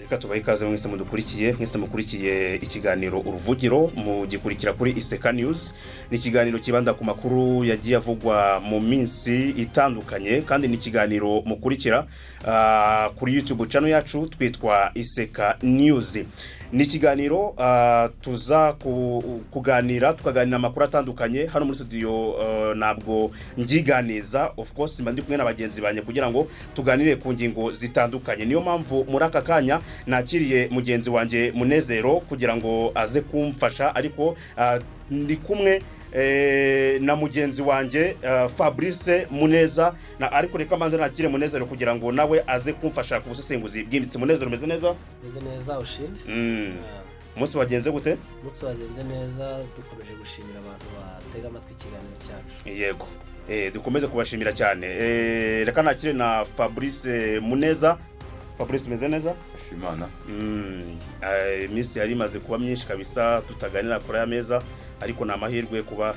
Reka tubahe ikaze mwese mudukurikiye, mwese mukurikiye ikiganiro Uruvugiro, mugikurikira kuri Iseka News. Ni ikiganiro kibanda ku makuru yagiye avugwa mu minsi itandukanye, kandi ni ikiganiro mukurikira kuri YouTube channel yacu twitwa Iseka News. Ni ikiganiro tuza kuganira, tukaganira amakuru atandukanye hano muri studio. Ntabwo ngiganiza, of course mba ndi kumwe na bagenzi banjye kugira ngo tuganire ku ngingo zitandukanye. Niyo mpamvu muri aka kanya nakiriye mugenzi wanjye Munezero kugira ngo aze kumfasha, ariko ndi kumwe na mugenzi wanjye Fabrice Muneza na, ariko reka mbanze nakire Munezero kugira ngo nawe aze kumfasha ku busesenguzi bwimbitse. Munezero, umeze neza? Meze neza, ushindi. Umunsi wagenze gute? Umunsi wagenze neza. Dukomeje gushimira abantu batega amatwi ikiganiro cyacu. Yego, dukomeze kubashimira cyane. Reka nakire na Fabrice Muneza. Fabrice, umeze neza? Imana. Iminsi yari imaze kuba myinshi kabisa tutaganira kuri aya meza, ariko ni amahirwe kuba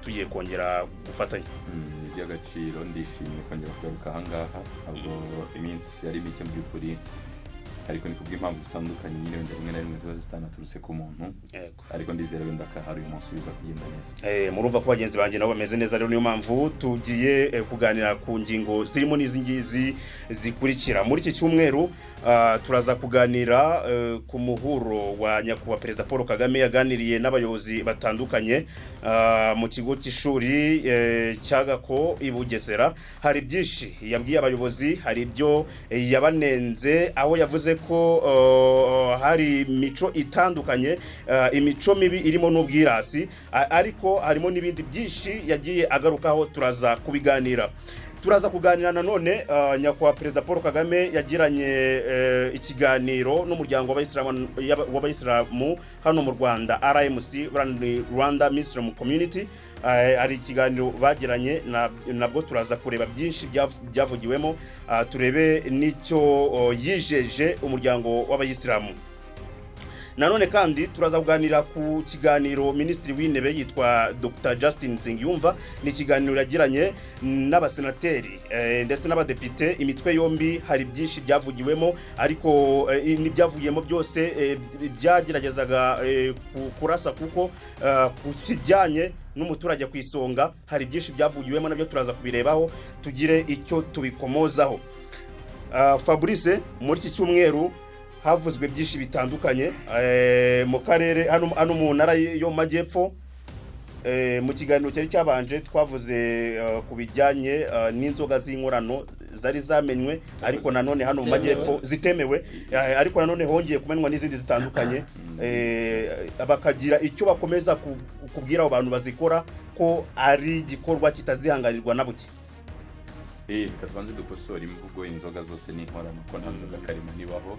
tugiye kongera gufatanya. Ni iby'agaciro, ndishimye kongera kugaruka ahangaha. Ntabwo iminsi yari mike mu by'ukuri, ariko ni kubw'impamvu zitandukanye nyine, wenda rimwe na rimwe ziba zitanaturutse ku muntu. Ariko ndizera wenda ko ahari uyu munsi biza kugenda neza. Murumva ko bagenzi banjye nabo bameze neza. Rero niyo mpamvu tugiye kuganira ku ngingo zirimo n'izi ngizi zikurikira. Muri iki cyumweru turaza kuganira ku muhuro wa nyakubahwa Perezida Paul Kagame yaganiriye n'abayobozi batandukanye mu kigo cy'ishuri cya Gako i Bugesera. Hari byinshi yabwiye abayobozi, hari ibyo yabanenze, aho yavuze ko hari imico itandukanye, imico mibi irimo n'ubwirasi, ariko harimo n'ibindi byinshi yagiye agarukaho, turaza kubiganira. Turaza kuganira nanone nyakubahwa Perezida Paul Kagame yagiranye ikiganiro n'umuryango w'abayisilamu hano mu Rwanda, RMC, Rwanda Muslim Community. Hari ikiganiro bagiranye, nabwo turaza kureba byinshi byavugiwemo, turebe n'icyo yijeje umuryango w'abayisilamu. Nanone kandi turaza kuganira ku kiganiro Minisitiri w'Intebe yitwa Dr Justin Nsengiyumva, ni ikiganiro yagiranye n'abasenateri ndetse n'abadepite, imitwe yombi. Hari byinshi byavugiwemo, ariko n'ibyavugiyemo byose byageragezaga kurasa kuko ku kijyanye n'umuturage ku isonga. Hari byinshi byavugiwemo, nabyo turaza kubirebaho, tugire icyo tubikomozaho. Fabrice, muri iki cyumweru havuzwe byinshi bitandukanye mu karere hano mu ntara yo mu majyepfo. Mu kiganiro cyari cyabanje twavuze ku bijyanye n'inzoga z'inkorano zari zamenywe, ariko nanone hano mu majyepfo zitemewe, ariko nanone hongeye kumenwa n'izindi zitandukanye, bakagira icyo bakomeza kubwira abo bantu bazikora ko ari igikorwa kitazihanganirwa na buke. Reka tubanze dukosore imvugo "inzoga zose ni inkorano", ko nta nzoga karemano ibaho.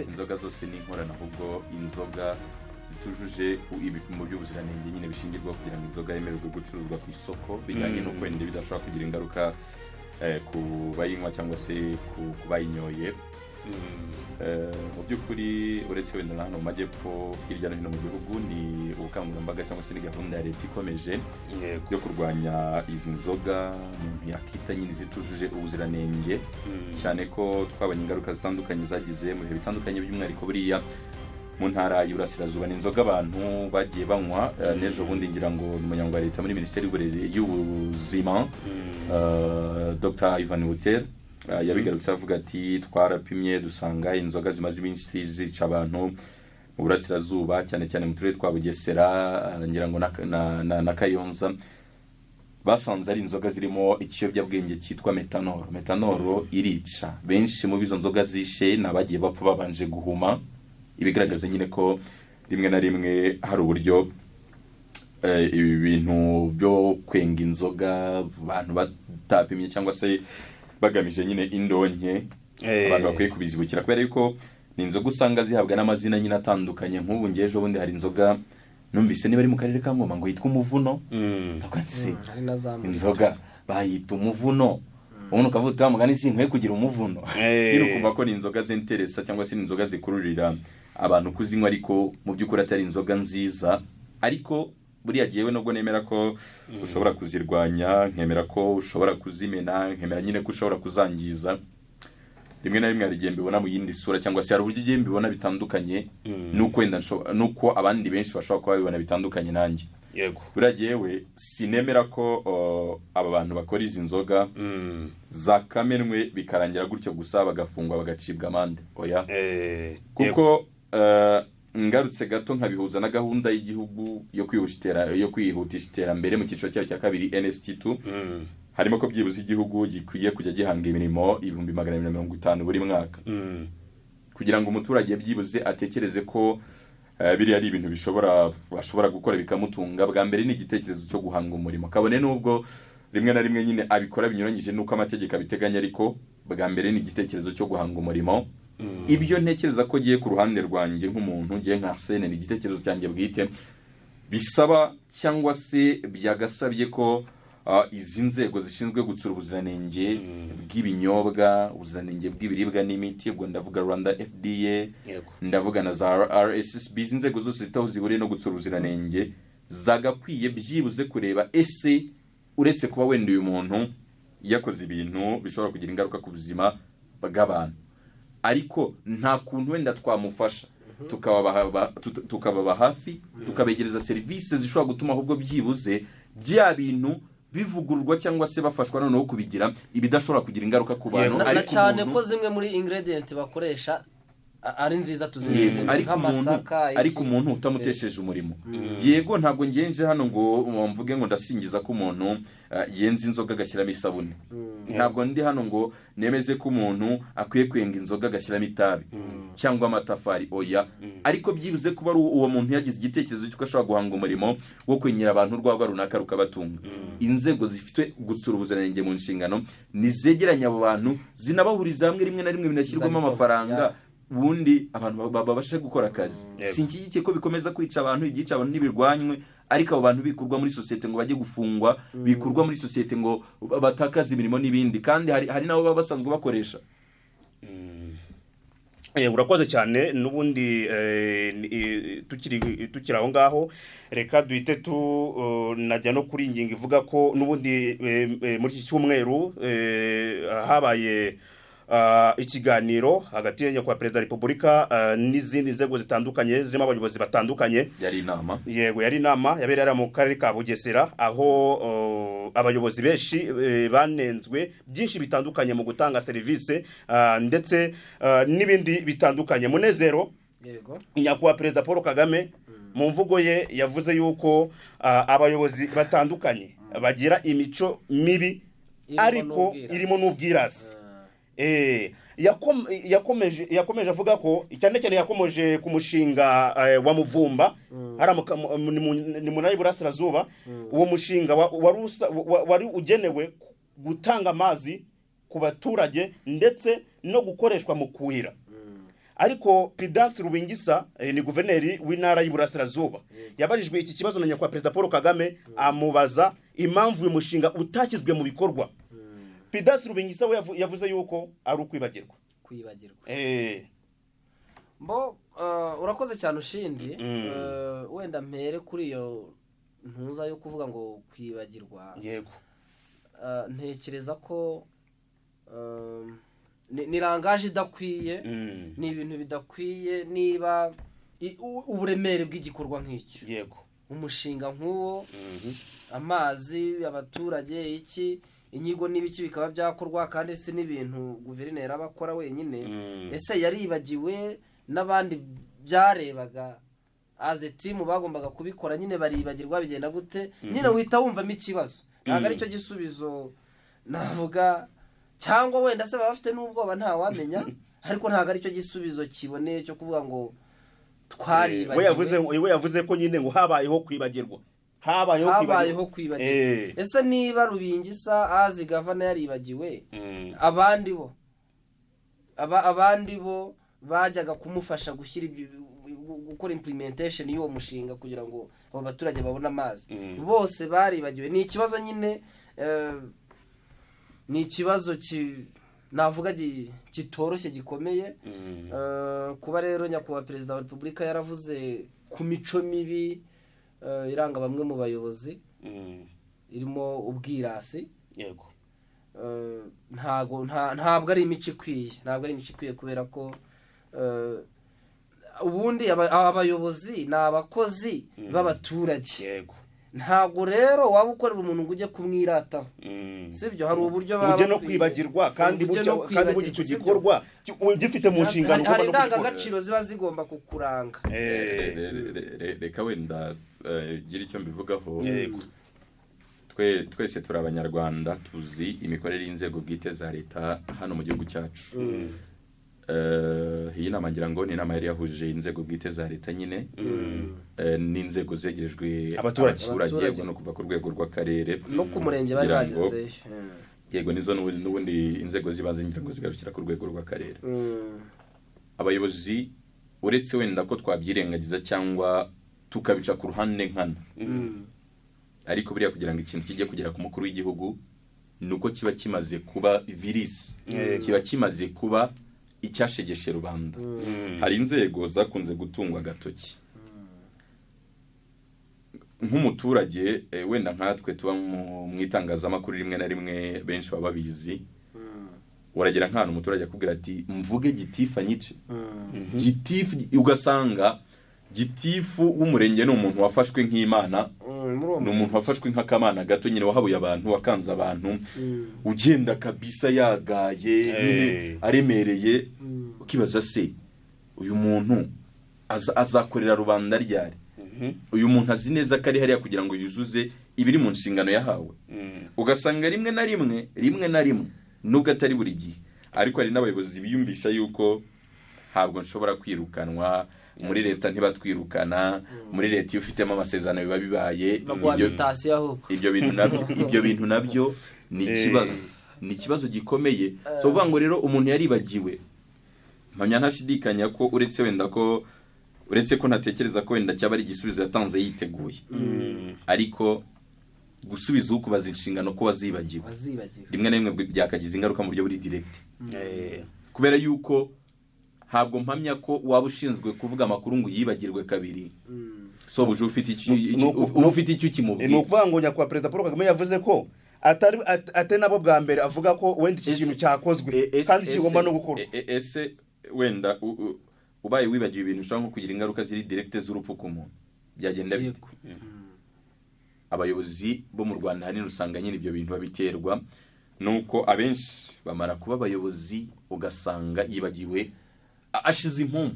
Inzoga zose ni inkorano, ahubwo inzoga zitujuje ibipimo by'ubuziranenge nyine bishingirwaho kugira ngo inzoga yemererwe gucuruzwa ku isoko, bijyanye n'uko wenda bidashobora kugira ingaruka ku bayinywa cyangwa se ku bayinyoye. Mu by'ukuri, uretse wenda na hano mu majyepfo, hirya no hino mu gihugu ni ubukangurambaga cyangwa se ni gahunda ya leta ikomeje yo kurwanya izi nzoga umuntu yakita nyine zitujuje ubuziranenge, cyane ko twabonye ingaruka zitandukanye zagize mu bihe bitandukanye, by'umwihariko buriya mu ntara y'Iburasirazuba ni inzoga abantu bagiye banywa. N'ejo bundi ngira ngo ni umunyamabanga wa leta muri Minisiteri y'Uburezi, y'Ubuzima, Dr Ivan Butera, yabigarutse avuga ati: "Twarapimye dusanga inzoga zimaze iminsi zica abantu mu burasirazuba, cyane cyane mu turere twa Bugesera, ngira ngo na Kayonza." Basanze ari inzoga zirimo ikiyobyabwenge cyitwa methanol. Methanol irica. Benshi mu izo nzoga zishe ni abagiye bapfa babanje guhuma, ibigaragaza nyine ko rimwe na rimwe hari uburyo ibi bintu byo kwenga inzoga abantu batapimye cyangwa se bagamije nyine indonke, abantu bakwiye kubizibukira, kubera yuko ni inzoga usanga zihabwa n'amazina nyine atandukanye. Nk'ubu ngewe ejo bundi hari inzoga numvise, niba ari mu karere ka Ngoma, ngo yitwa Umuvuno. Ndavuga nti: "Se, Hari na za inzoga bayita Umuvuno?" Ubundi ukavuga uti: "Wa mugani sinkwiye kugira umuvuno." Nyine ukumva ko ni inzoga zinteresa cyangwa se ni inzoga zikururira abantu kuzinywa, ariko mu by'ukuri atari inzoga nziza. Ariko buriya jyewe nubwo nemera ko ushobora kuzirwanya, nkemera ko ushobora kuzimena, nkemera nyine ko ushobora kuzangiza. Rimwe na rimwe hari igihe mbibona mu yindi sura, cyangwa se hari uburyo igihe mbibona bitandukanye n'uko wenda n'uko abandi benshi bashobora kuba babibona bitandukanye nanjye. Buriya jyewe sinemera ko aba bantu bakora izi nzoga zakamenwe bikarangira gutyo gusa, bagafungwa, bagacibwa amande. Oya. Kuko ngarutse gato nkabihuza na gahunda y'igihugu yo kwihutisha iterambere mu cyiciro cyayo cya kabiri, NST2, harimo ko byibuze igihugu gikwiye kujya gihanga imirimo 250,000 buri mwaka, kugira ngo umuturage byibuze atekereze ko biriya ari ibintu bashobora gukora bikamutunga. Bwa mbere ni igitekerezo cyo guhanga umurimo, kabone n'ubwo rimwe na rimwe nyine abikora binyuranyije n'uko amategeko abiteganya, ariko bwa mbere ni igitekerezo cyo guhanga umurimo. Ibyo ntekereza ko ngiye ku ruhande rwanjye nk'umuntu, ngiye nka Arsene, ni igitekerezo cyanjye bwite, bisaba cyangwa se byagasabye ko izi nzego zishinzwe gutsura ubuziranenge bw'ibinyobwa, ubuziranenge bw'ibiribwa n'imiti, ubwo ndavuga Rwanda FDA, ndavuga na za RSSB, izi nzego zose zifite aho zihuriye no gutsura ubuziranenge, zagakwiye byibuze kureba ese uretse kuba wenda uyu muntu yakoze ibintu bishobora kugira ingaruka ku buzima bw'abantu, ariko nta kuntu wenda twamufasha tukababa hafi, tukabegereza serivisi zishobora gutuma ahubwo byibuze bya bintu bivugururwa, cyangwa se bafashwa noneho kubigira ibidashobora kugira ingaruka ku bantu. Na Ariko cyane umuntu ko zimwe muri ingredient bakoresha ari nziza, tuzizi, Ariko umuntu nk'amasaka, iki. Ariko umuntu utamutesheje umurimo, yego, ntabwo ngenje hano ngo mvuge ngo ndasingiza ko umuntu yenze inzoga agashyiramo isabune. Ntabwo ndi hano ngo nemeze ko umuntu akwiye kwenga inzoga agashyiramo itabi cyangwa amatafari. Oya. Ariko byibuze kuba ari uwo muntu yagize igitekerezo cy'uko ashobora guhanga umurimo wo kwenyera abantu urwagwa runaka rukabatunga, inzego zifite gutsura ubuziranenge mu nshingano nizegeranya abo bantu, zinabahuriza hamwe, rimwe na rimwe binashyirwamo Zagito- amafaranga, ubundi abantu babashe gukora akazi. Sinshyigikiye ko bikomeza kwica abantu. Ibyica abantu ntibirwanywe, ariko abo bantu bikurwa muri sosiyete ngo bajye gufungwa, bikurwa muri sosiyete ngo batakaze imirimo n'ibindi, kandi hari n'abo baba basanzwe bakoresha. Urakoze cyane. N'ubundi tukiri aho ngaho, reka duhite tu najya no kuri iyi ngingo ivuga ko n'ubundi muri iki cyumweru habaye ikiganiro hagati ya nyakubahwa Perezida wa Repubulika n'izindi nzego zitandukanye zirimo abayobozi batandukanye. Yari inama. Yego, yari inama yabereye hariya mu karere ka Bugesera, aho abayobozi benshi banenzwe byinshi bitandukanye mu gutanga serivisi ndetse n'ibindi bitandukanye. Munezero, Yego. nyakubahwa Perezida Paul Kagame mu mvugo ye yavuze yuko abayobozi batandukanye bagira imico mibi, Irimo ariko n'ubwirasi. irimo n'ubwirasi. Yakomeje avuga ko cyane cyane yakomeje ku mushinga wa Muvumba hariya ni mu ntara y'Iburasirazuba. Uwo mushinga wari ugenewe gutanga amazi ku baturage ndetse no gukoreshwa mu kuhira, ariko Pudence Rubingisa, ni guverineri w'intara y'Iburasirazuba, yabajijwe iki kibazo na nyakubahwa Perezida Paul Kagame, amubaza impamvu uyu mushinga utashyizwe mu bikorwa. Pudence Rubingisa we yavuze yuko ari ukwibagirwa. Kwibagirwa. Mbo urakoze cyane ushindi. Wenda mpere kuri iyo ntuza yo kuvuga ngo kwibagirwa. Ntekereza ko ni langage idakwiye, ni ibintu bidakwiye niba uburemere bw'igikorwa nk'icyo, umushinga nk'uwo, amazi, abaturage, iki, inyigo n'ibiki bikaba byakorwa, kandi si n'ibintu guverineri aba akora wenyine. Ese yaribagiwe n'abandi byarebaga as a team bagombaga kubikora nyine baribagirwa, bigenda gute nyine? Uhita wumvamo ikibazo, ntabwo aricyo gisubizo navuga, cyangwa wenda se baba bafite n'ubwoba, ntawamenya, ariko ntabwo aricyo gisubizo kiboneye cyo kuvuga ngo twaribagiwe. We yavuze ko nyine ngo habayeho kwibagirwa, habayeho. Habayeho kwibagirwa. Ese niba Rubingisa azi governor yaribagiwe, abandi bo abandi bo bajyaga kumufasha gushyira gukora implementation y'uwo mushinga kugira ngo abo baturage babone amazi, bose baribagiwe? Ni ikibazo nyine, ni ikibazo navuga kitoroshye, gikomeye. Kuba rero nyakubahwa Perezida wa Repubulika yaravuze ku mico mibi iranga bamwe mu bayobozi, irimo ubwirasi. Ntabwo ari imico ikwiye, ntabwo ari imico ikwiye, kubera ko ubundi abayobozi ni abakozi b'abaturage. Ntabwo rero waba ukorera umuntu ngo ujye kumwirataho, sibyo? Hari uburyo baba ujye no bakwiye. kwibagirwa kandi Ujye burya no kandi burya icyo kwibagirwa, sibyo? gikorwa ugifite mu nshingano Hari ugomba no kugikora. indangagaciro ziba zigomba kukuranga. Reka wenda gira icyo mbivugaho. Yego. Twe twese turi Abanyarwanda, tuzi imikorere y'inzego bwite za leta hano mu gihugu cyacu. Iyi nama ngira ngo ni inama yari yahuje inzego bwite za leta nyine, n'inzego zegerejwe Abaturage. abaturage. Abaturage. Yego, no kuva ku rwego rw'akarere No ku murenge bari kugira ngo- bagezeyo. Yego, nizo n'ubundi inzego z'ibanze ngira ngo zigarukira ku rwego rw'akarere. Abayobozi, uretse wenda ko twabyirengagiza cyangwa tukabica ku ruhande nkana, ariko buriya kugira ngo ikintu kijye kugera ku mukuru w'igihugu ni uko kiba kimaze kuba virisi, kiba kimaze kuba icyashegeshe rubanda. Hari inzego zakunze gutungwa agatoki nk'umuturage, wenda nkatwe tuba mu itangazamakuru, rimwe na rimwe benshi baba babizi. Uragera nk'ahantu umuturage akubwira ati: "Mvuge gitifu anyice, gitifu." Ugasanga gitifu w'umurenge ni umuntu wafashwe nk'imana, Muri uwo ni umuntu wafashwe nk'akamana gato nyine, wahabuye abantu, wakanze abantu, ugenda kabisa yagaye nyine, aremereye. Ukibaza se uyu muntu azakorera rubanda ryari? Uyu muntu azi neza ko ari hariya kugira ngo yuzuze ibiri mu nshingano yahawe. Ugasanga rimwe na rimwe, rimwe na rimwe, nubwo atari buri gihe, ariko hari n'abayobozi biyumvisha yuko ntabwo nshobora kwirukanwa muri leta, ntibatwirukana muri leta, iyo ufitemo amasezerano biba bibaye. Baguha mutation ahubwo. Ibyo bintu nabyo ni ikibazo, ni ikibazo gikomeye. So uvuga ngo rero umuntu yaribagiwe, mpamya ntashidikanya ko uretse wenda ko, uretse ko ntatekereza ko wenda cyaba ari igisubizo yatanze yiteguye, ariko gusubiza ukubaza inshingano ko wazibagiwe, Wazibagiwe, rimwe na rimwe byakagize ingaruka mu buryo buri direct, kubera yuko ntabwo mpamya ko waba ushinzwe kuvuga amakuru ngo uyibagirwe kabiri. So buje ufite icyo uba ufite icyo ukimubwira. Ni ukuvuga ngo nyakubahwa Perezida Paul Kagame yavuze ko atari nabo bwa mbere avuga ko wenda iki kintu cyakozwe kandi kigomba no gukorwa. Ese wenda ubaye wibagiwe ibintu ushobora nko kugira ingaruka ziri direct z'urupfu ku muntu, byagenda bite? Abayobozi bo mu Rwanda ahanini usanga nyine ibyo bintu babiterwa nuko abenshi bamara kuba abayobozi ugasanga yibagiwe, ashize impumu,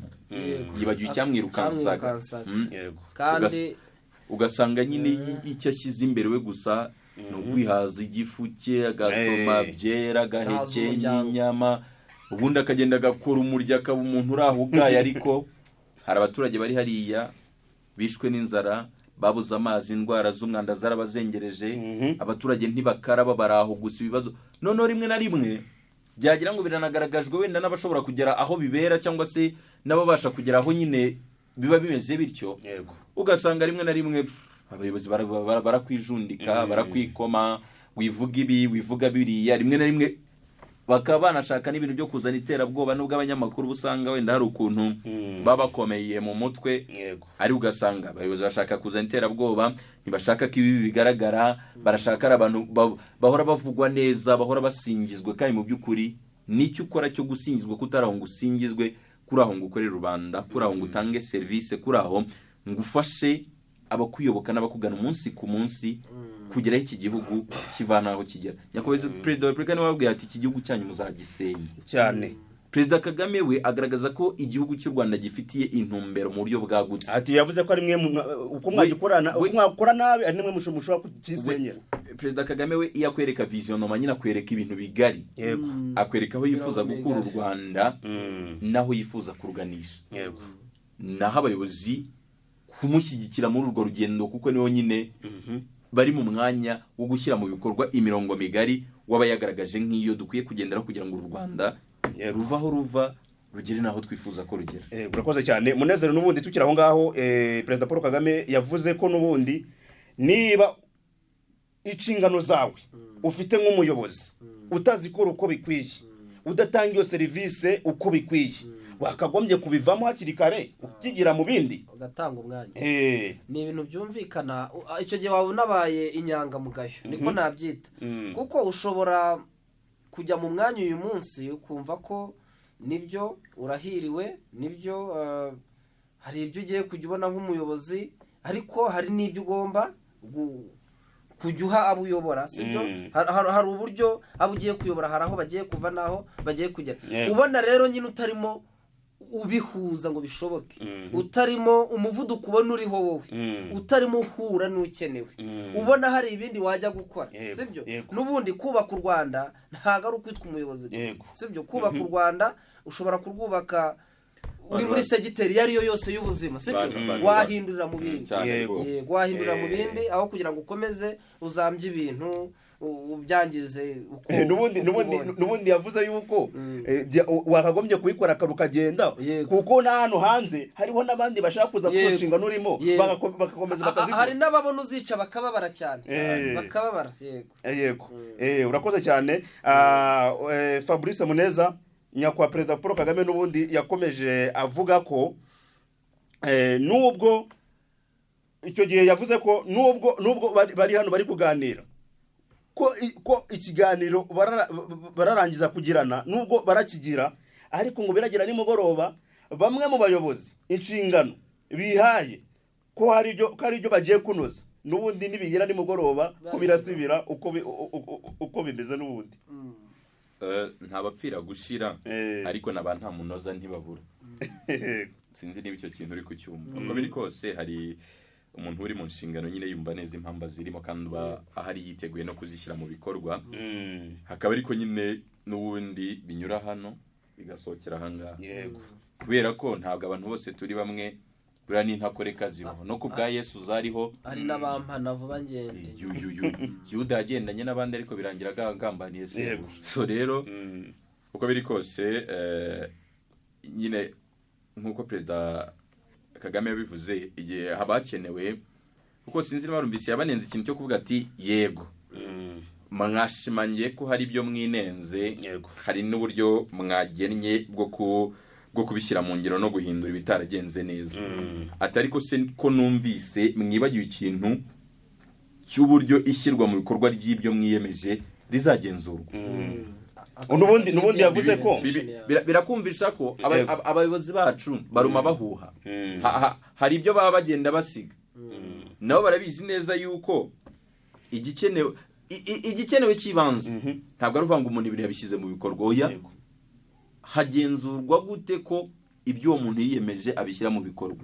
yibagiwe icyamwirukansaga. Icyamwirukansaga. Kandi Ugasanga nyine icyo ashyize imbere we gusa ni ukwihaza igifu cye, agasoma byera, agahekenya umuryango. inyama, ubundi akagenda agakora umurya, akaba umuntu uri aho ugaye. Ariko hari abaturage bari hariya bishwe n'inzara, babuze amazi, indwara z'umwanda zarabazengereje. Abaturage ntibakaraba, bari aho gusa ibibazo. Noneho rimwe na rimwe byagira ngo biranagaragajwe wenda n'abashobora kugera aho bibera cyangwa se n'ababasha kugera aho nyine biba bimeze bityo, ugasanga rimwe na rimwe abayobozi barakwijundika, barakwikoma, wivuga ibi, wivuga biriya. Rimwe na rimwe bakaba banashaka n'ibintu byo kuzana iterabwoba, nubwo abanyamakuru uba usanga wenda hari ukuntu baba bakomeye mu mutwe, ari ugasanga abayobozi bashaka kuzana iterabwoba, ntibashaka ko ibi bigaragara, barashaka ari abantu bahora bavugwa neza, bahora basingizwa. Kandi mu by'ukuri nicyo ukora cyo gusingizwa, kutari aho ngo usingizwe, kuri aho ngo ukorere rubanda, kuri aho ngo utange serivisi, kuri aho ngo ufashe abakuyoboka n'abakugana umunsi ku munsi kugeraho iki gihugu kivana aho kigera. Nyakubahwa Perezida wa Repubulika niwe wababwiye ati: "Iki gihugu cyanyu muzagisenya." Perezida Kagame we agaragaza ko igihugu cy'u Rwanda gifitiye intumbero mu buryo bwagutse. Ati yavuze ko ari mwe uko mwagikorana, uko mwakora nabi ari nimwe mushobora kukisenyera. Perezida Kagame we iyo akwereka vision noma nyine, akwereka ibintu bigari, akwereka aho yifuza Mirongo gukura u migari. Rwanda n'aho yifuza kuruganisha. Naho abayobozi kumushyigikira muri urwo rugendo, kuko nibo nyine bari mu mwanya wo gushyira mu bikorwa imirongo migari waba yagaragaje nk'iyo dukwiye kugenderaho kugira ngo uru Rwanda ruve aho ruva rugere n'aho twifuza ko rugera. Urakoze cyane, Munezero. N'ubundi tukiri aho ngaho, Perezida Paul Kagame yavuze ko n'ubundi niba inshingano zawe ufite nk'umuyobozi utazikora uko bikwiye, udatanga iyo serivisi uko bikwiye, wakagombye kubivamo hakiri kare ukigira mu bindi. Ugatanga umwanya. Ni ibintu byumvikana. Icyo gihe waba unabaye inyangamugayo, niko nabyita, kuko ushobora Kujya mu mwanya uyu munsi ukumva ko nibyo urahiriwe, nibyo hari ibyo ugiye kujya ubona nk'umuyobozi, ariko hari n'ibyo ugomba kujya uha abo uyobora, sibyo? Hari uburyo abo ugiye kuyobora, hari aho bagiye kuva n'aho bagiye kugera. Ubona rero nyine utarimo ubihuza ngo bishoboke, utarimo umuvuduko ubona uriho wowe, utarimo uhura n'ukenewe, ubona hari ibindi wajya gukora, sibyo? N'ubundi kubaka u Rwanda ntabwo ari ukwitwa umuyobozi gusa, sibyo? Kubaka u Rwanda ushobora kurwubaka uri muri segiteri iyo ari yo yose y'ubuzima, sibyo? Wahindurira mu bindi. Cyane rwose. Yego, wahindurira mu bindi aho kugira ngo ukomeze uzambye ibintu, ubyangize uko N'ubundi uko n'ubundi ubonye. N'ubundi yavuze yuko wakagombye kubikora akantu ukagenda, kuko na hano hanze hariho n'abandi bashaka kuza kuko inshingano urimo bagakomeza bakazikora. Hari n'ababona uzica bakababara cyane, bakababara, yego. Yego. Urakoze cyane. Fabrice Muneza, nyakubahwa Perezida Paul Kagame n'ubundi yakomeje avuga ko nubwo icyo gihe yavuze ko nubwo bari hano bari kuganira ko ikiganiro bararangiza kugirana, nubwo barakigira, ariko ngo biragera nimugoroba bamwe mu bayobozi inshingano bihaye ko hari ibyo bagiye kunoza, n'ubundi nibigera nimugoroba ko birasubira uko bimeze n'ubundi. Nta bapfira gushira, ariko na ba nta munoza ntibabura. Sinzi niba icyo kintu uri kucyumva. Uko biri kose hari umuntu uri mu nshingano nyine yumva neza impamvu zirimo, kandi uba ahari yiteguye no kuzishyira mu bikorwa, hakaba ariko nyine n'ubundi binyura hano bigasohokera ahangaha, kubera ko ntabwo abantu bose turi bamwe. Buriya n'intakoreka zibaho, no ku bwa Yesu zariho. Hari n'abampana vuba ngende. Yuda yagendanye n'abandi, ariko birangira agambaniye sebuja. So rero uko biri kose, nyine nk'uko Perezida Kagame yabivuze, igihe haba hakenewe, kuko sinzi niba warumvise yabanenze ikintu cyo kuvuga ati: "Yego, mwashimangiye ko hari ibyo mwinenze, hari n'uburyo mwagennye bwo kubishyira mu ngiro no guhindura ibitaragenze neza." Ati: "Ariko se ko numvise mwibagiwe ikintu cy'uburyo ishyirwa mu bikorwa ry'ibyo mwiyemeje rizagenzurwa?" N'ubundi yavuze ko Birakumvisha ko abayobozi bacu baruma bahuha. Hari ibyo baba bagenda basiga, nabo barabizi neza yuko igikenewe cy'ibanze ntabwo ari uvuga ngo umuntu ibintu yabishyize mu bikorwa, oya. Hagenzurwa gute ko ibyo uwo muntu yiyemeje abishyira mu bikorwa?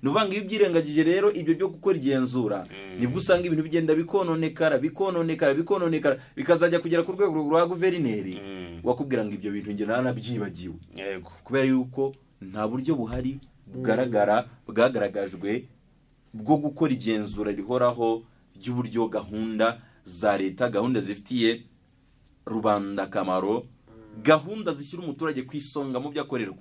Ni ukuvuga ngo iyo ubyirengagije rero ibyo byo gukora igenzura, nibwo usanga ibintu bigenda bikononekara, bikononekara, bikononekara, bikazajya kugera ku rwego rwa guverineri wakubwira ngo ibyo bintu njye naranabyibagiwe, kubera yuko nta buryo buhari bugaragara bwagaragajwe bwo gukora igenzura rihoraho ry'uburyo gahunda za leta, gahunda zifitiye rubanda akamaro, gahunda zishyira umuturage ku isonga mu byo akorerwa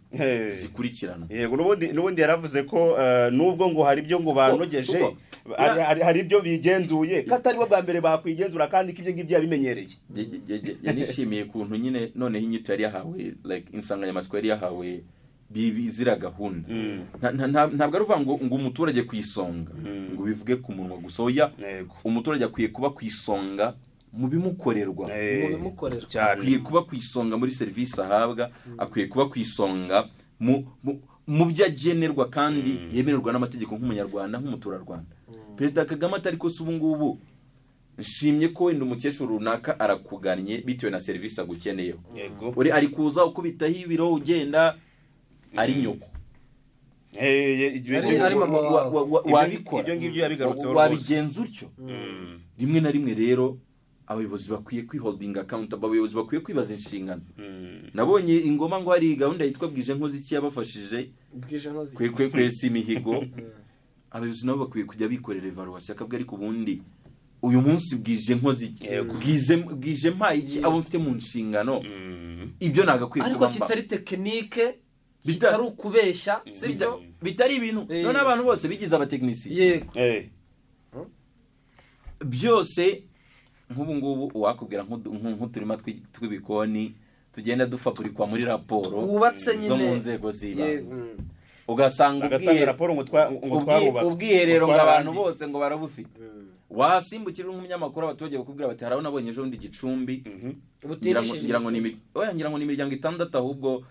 zikurikiranwa. Yego, n'ubundi yaravuze ko nubwo ngo hari ibyo ngo banogeje, hari ibyo bigenzuye, ko atari bo bwa mbere bakwigenzura, kandi ko ibyo ngibyo yabimenyereye. Yanishimiye ukuntu nyine noneho inyito yari yahawe, like insanganyamatsiko yari yahawe ziriya gahunda. Ntabwo ari ukuvuga ngo umuturage ku isonga ngo bivuge ku munwa gusa, oya. Umuturage akwiye kuba ku isonga mu bimukorerwa, mu bimukorera. Cyane. Akwiye kuba ku isonga muri serivisi ahabwa, akwiye kuba ku isonga mu byo agenerwa kandi yemererwa n'amategeko nk'umunyarwanda, nk'umuturarwanda. Perezida Kagame atari ko se ubu ngubu nshimye ko wenda umukecuru runaka arakugannye bitewe na serivisi agukeneyeho, uri ari kuza ukubitaho ibiro ugenda ari nyoko. Ari mama wawe. Wabikora? Ibyo ngibyo yabigarutseho rwose. Wabigenza utyo? Rimwe na rimwe rero abayobozi bakwiye kwiholdinga accountable, abayobozi bakwiye kwibaza inshingano. Nabonye ingoma ngo hari gahunda yitwa Bwije Nkozi iki yabafashije Bwije nkozi. kwe kwesa imihigo. Abayobozi nabo bakwiye kujya bikorera evaluation, akavuga: "Ariko ubundi uyu munsi bwije nkoze iki? Bwije mpaye iki abo mfite mu nshingano?" Ibyo nagakwiye Ariko kuba mba kitari technique, kitari ukubeshya, sibyo? Bitari ibintu none abantu bose bigize abatekinisiye. Byose nk'ubu ngubu uwakubwira nk'uturima tw'ibikoni tugenda dufaburikwa muri raporo Twubatse zo mu nyine. nzego z'ibanze, ugasanga Agatanga raporo ngo twarubatse, ubwiherero ngo abantu twararangiye. bose ngo barabufite. Wasimbukira uri nk'umunyamakuru, abaturage bakubwira bati: "Hari aho nabonye ejo bundi Gicumbi, ngira ngo Butirishije. ngira ngo ni oya, ngira ngo ni imiryango itandatu ahubwo,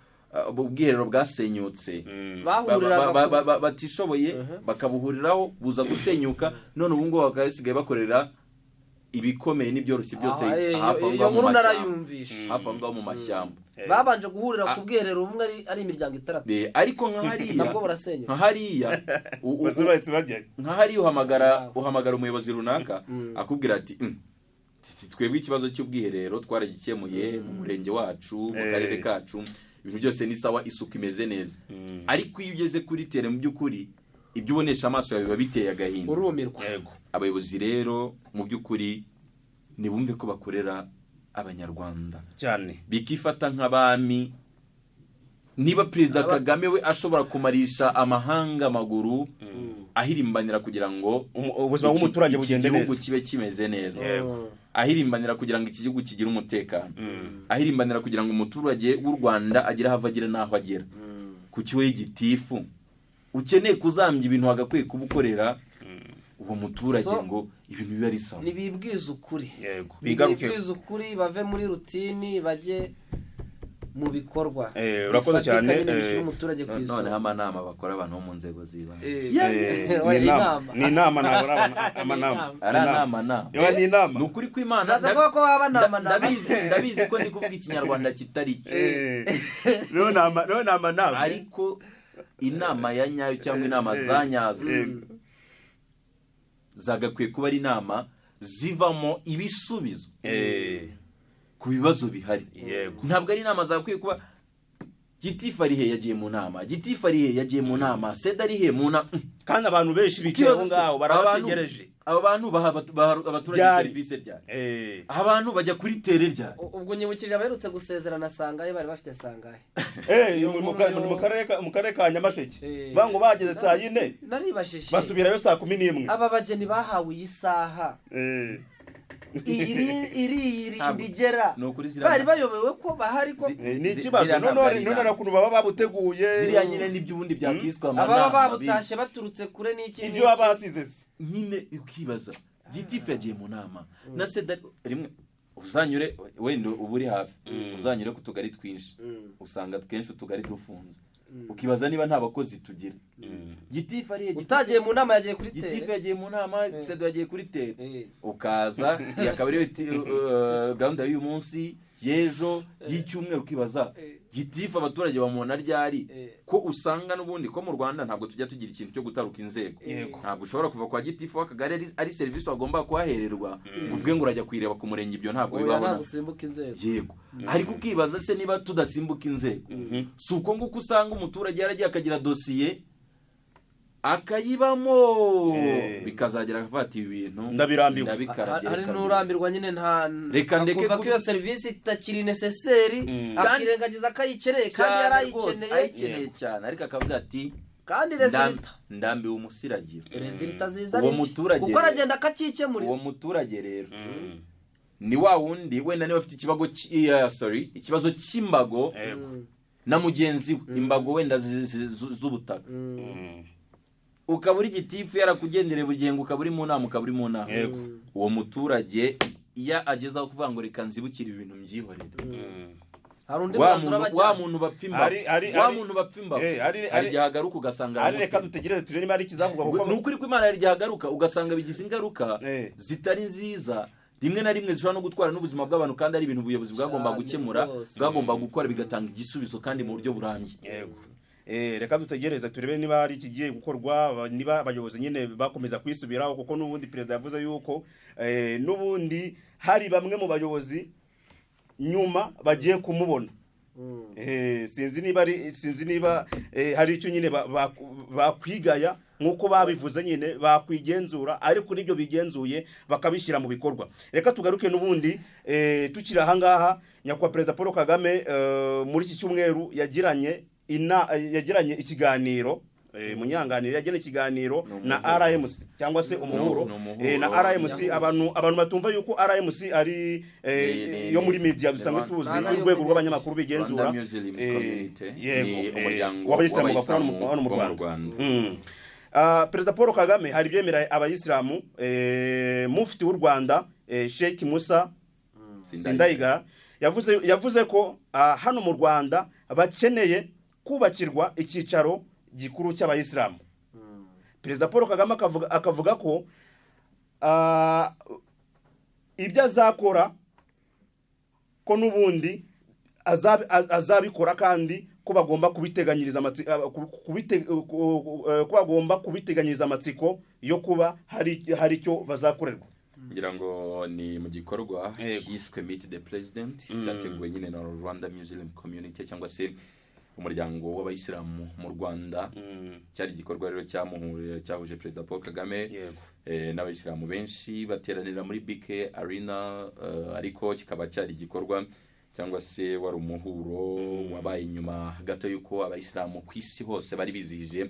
ubwiherero bwasenyutse." Bahuriraga Batishoboye bakabuhuriraho, buza gusenyuka, none ubu ngubu bakaba basigaye bakorera ibikomeye n'ibyoroshye byose hafi aho iyo ngaho mu nkuru mashyamba, narayumvishe. hafi aho ngaho mu mashyamba. Babanje guhurira ku bwiherero bumwe ari imiryango itandatu. Ariko nka hariya, Nabwo burasenyuka. nka hariya Bose bahise bajyayo. Nka hariya uhamagara umuyobozi runaka, akubwira ati: Twebwe ikibazo cy'ubwiherero twaragikemuye mu murenge wacu, mu karere kacu, ibintu byose ni sawa, isuku imeze neza." Ariko iyo ugeze kuri terrain, mu by'ukuri ibyo ubonesha amaso yawe biba biteye agahinda. Urumirwa. Abayobozi rero mu by'ukuri ntibumve ko bakorera Abanyarwanda, bikifata nk'abami. Niba Perezida Kagame we ashobora kumarisha amahanga amaguru ahirimbanira kugira ngo Ubuzima bw'umuturage iki bugende gihugu neza. kibe kimeze neza, ahirimbanira kugira ngo iki gihugu kigire umutekano, ahirimbanira kugira ngo umuturage w'u Rwanda agire aho ava agere n'aho agera, kuki we gitifu ukeneye kuzambya ibintu wagakwiye kuba ukorera uwo muturage ngo ibintu bibe ari sawa? Nibibwize ukuri. Bigaruke. Nibibwize ukuri, bave muri routine bajye mu bikorwa Urakoze bifatika cyane, nyine, bishyira umuturage ku Noneho isonga. amanama bakora abantu bo mu nzego z'ibanze. Oya, Ni inama. inama. Ni inama, ntabwo ari amanama. Ari anama nama. Yewe, ni inama. Ni ukuri kw'Imana. Uraza kuvuga ko baba banama nama. Ndabizi ko ndi kuvuga Ikinyarwanda kitari cyo. Rero ni amanama. Ariko inama ya nyayo cyangwa inama za nyazo zagakwiye kuba ari inama zivamo ibisubizo ku bibazo bihari. Ntabwo ari inama zagakwiye kuba gitifu ari he yagiye mu nama, gitifu ari he yagiye mu nama, seda ari he mu nama. Kandi abantu benshi bicaye aho ngaho barabategereje. Aba bantu baha abaturage Ryari. serivisi ryari? Abantu bajya kuri terrain ryari? Ubwo nyibukije abaherutse gusezerana sangahe, bari bafite sangahe? Mu karere ka Nyamasheke. Bavuga ngo bageze saa 4, Naribajije. basubirayo saa 11. Aba bageni bahawe iyi saha, iyi iririnda igera, Ni ukuri ziriya bari bayobewe ko bahari ko Ni ikibazo. Ziriya ntabwo None ari none inama. ukuntu baba babuteguye. Ziriya nyine nibyo ubundi byakiswe Ababa amanama. babutashye baturutse kure n'iki Ibyo baba basize se. Nyine ukibaza, gitifu yagiye mu nama na seda rimwe. Uzanyure wenda uba uri hafi, uzanyure ku tugari twinshi, usanga twinshi utugari dufunze, ukibaza niba nta bakozi tugira. Gitifu ariye, Utagiye mu nama yagiye kuri gitifu terrain. yagiye mu nama, sedo yagiye kuri terrain. Ukaza iyi akaba ariyo gahunda y'uyu munsi, y'ejo, y'icyumweru, ukibaza gitifu abaturage bamubona ryari? Ko usanga n'ubundi ko mu Rwanda ntabwo tujya tugira ikintu cyo gutaruka inzego. Ntabwo ushobora kuva kwa gitifu w'akagari ari serivisi wagomba kuhahererwa ngo uvuge ngo urajya kuyireba ku murenge. Ibyo ntabwo Oya, bibaho. ntabwo usimbuka inzego. Yego, ariko ukibaza se niba tudasimbuka inzego, si uko nguko usanga umuturage yaragiye akagira dosiye akayibamo, bikazagera akavuga ati: "Ibi bintu Ndabirambiwe." ndabikaragira, Hari reka n'urambirwa nyine, nta Reka ndeke akumva ko iyo serivisi itakiri nécessaire, akirengagiza ko ayikeneye kandi Cyane yari rwose, ayikeneye. Ayikeneye cyane, ariko akavuga ati: Kandi résultat Ndambiwe umusiragiro." Résultat ziza Uwo ari mbi. muturage Kuko aragenda akacyikemurira. Uwo muturage rero ni wa wundi wenda niba afite ikibazo sorry, ikibazo cy'imbago na mugenzi we, imbago wenda z'ubutaka, ukaba uri gitifu yarakugendereye buri gihe ngo ukaba uri mu nama, ukaba uri mu nama. Uwo muturage iyo ageze aho kuvuga ngo reka nzibukire ibintu mbyihorere, Hari undi wa mwanzuro muntu wa aba ajyanye. muntu bapfa imbago, wa muntu bapfa imbago, hari igihe agaruka ugasanga Ari reka aramuteye. dutegereze turebe niba ari ikizavuga, kuko Ni ukuri ko Imana, hari igihe agaruka ugasanga bigize ingaruka zitari nziza, rimwe na rimwe zishobora no gutwara n'ubuzima bw'abantu, kandi ari ibintu ubuyobozi bwagomba Cyane gukemura, rwose. bwagomba gukora bigatanga igisubizo kandi mu buryo burambye. Yego. Reka dutegereze turebe niba hari ikigiye gukorwa, niba abayobozi nyine bakomeza kwisubiraho, kuko n'ubundi perezida yavuze yuko n'ubundi hari bamwe mu bayobozi nyuma bagiye kumubona. Sinzi niba hari icyo nyine bakwigaya nk'uko babivuze nyine bakwigenzura, ariko n'ibyo bigenzuye bakabishyira mu bikorwa. Reka tugaruke n'ubundi, tukiri ahangaha, nyakubahwa Perezida Paul Kagame muri iki cyumweru yagiranye ikiganiro, munyanganire, yagiranye ikiganiro Ni na umuhuro. RMC cyangwa se umuhuro Ni umuhuro. Na RMC. Abantu batumva yuko RMC ari yo muri media dusanzwe tuzi, Ntabwo ari urwego iyo muri rw'abanyamakuru bigenzura. Rwanda Muslims Community Yego, ni umuryango w'abayisilamu bakora hano mu w'abayisilamu bo mu Rwanda. Rwanda. Perezida Paul Kagame hari ibyemera abayisilamu. Mufti w'u Rwanda, Sheikh Musa Sindayigaya, yavuze ko hano mu Rwanda bakeneye kubakirwa icyicaro gikuru cy'abayisilamu. Perezida Paul Kagame akavuga ko ibyo azakora ko n'ubundi azabikora, kandi ko bagomba kubiteganyiriza ko bagomba kubiteganyiriza amatsiko yo kuba hari icyo bazakorerwa. Ngira ngo ni mu gikorwa cyiswe Meet the President, cyateguwe nyine na Rwanda Muslim Community cyangwa se umuryango w'abayisilamu mu Rwanda. Cyari igikorwa rero cyahuje Perezida Paul Kagame n'abayisilamu benshi, bateranira muri BK Arena, ariko kikaba cyari igikorwa cyangwa se wari umuhuro wabaye inyuma gato y'uko abayisilamu ku isi hose bari bizihije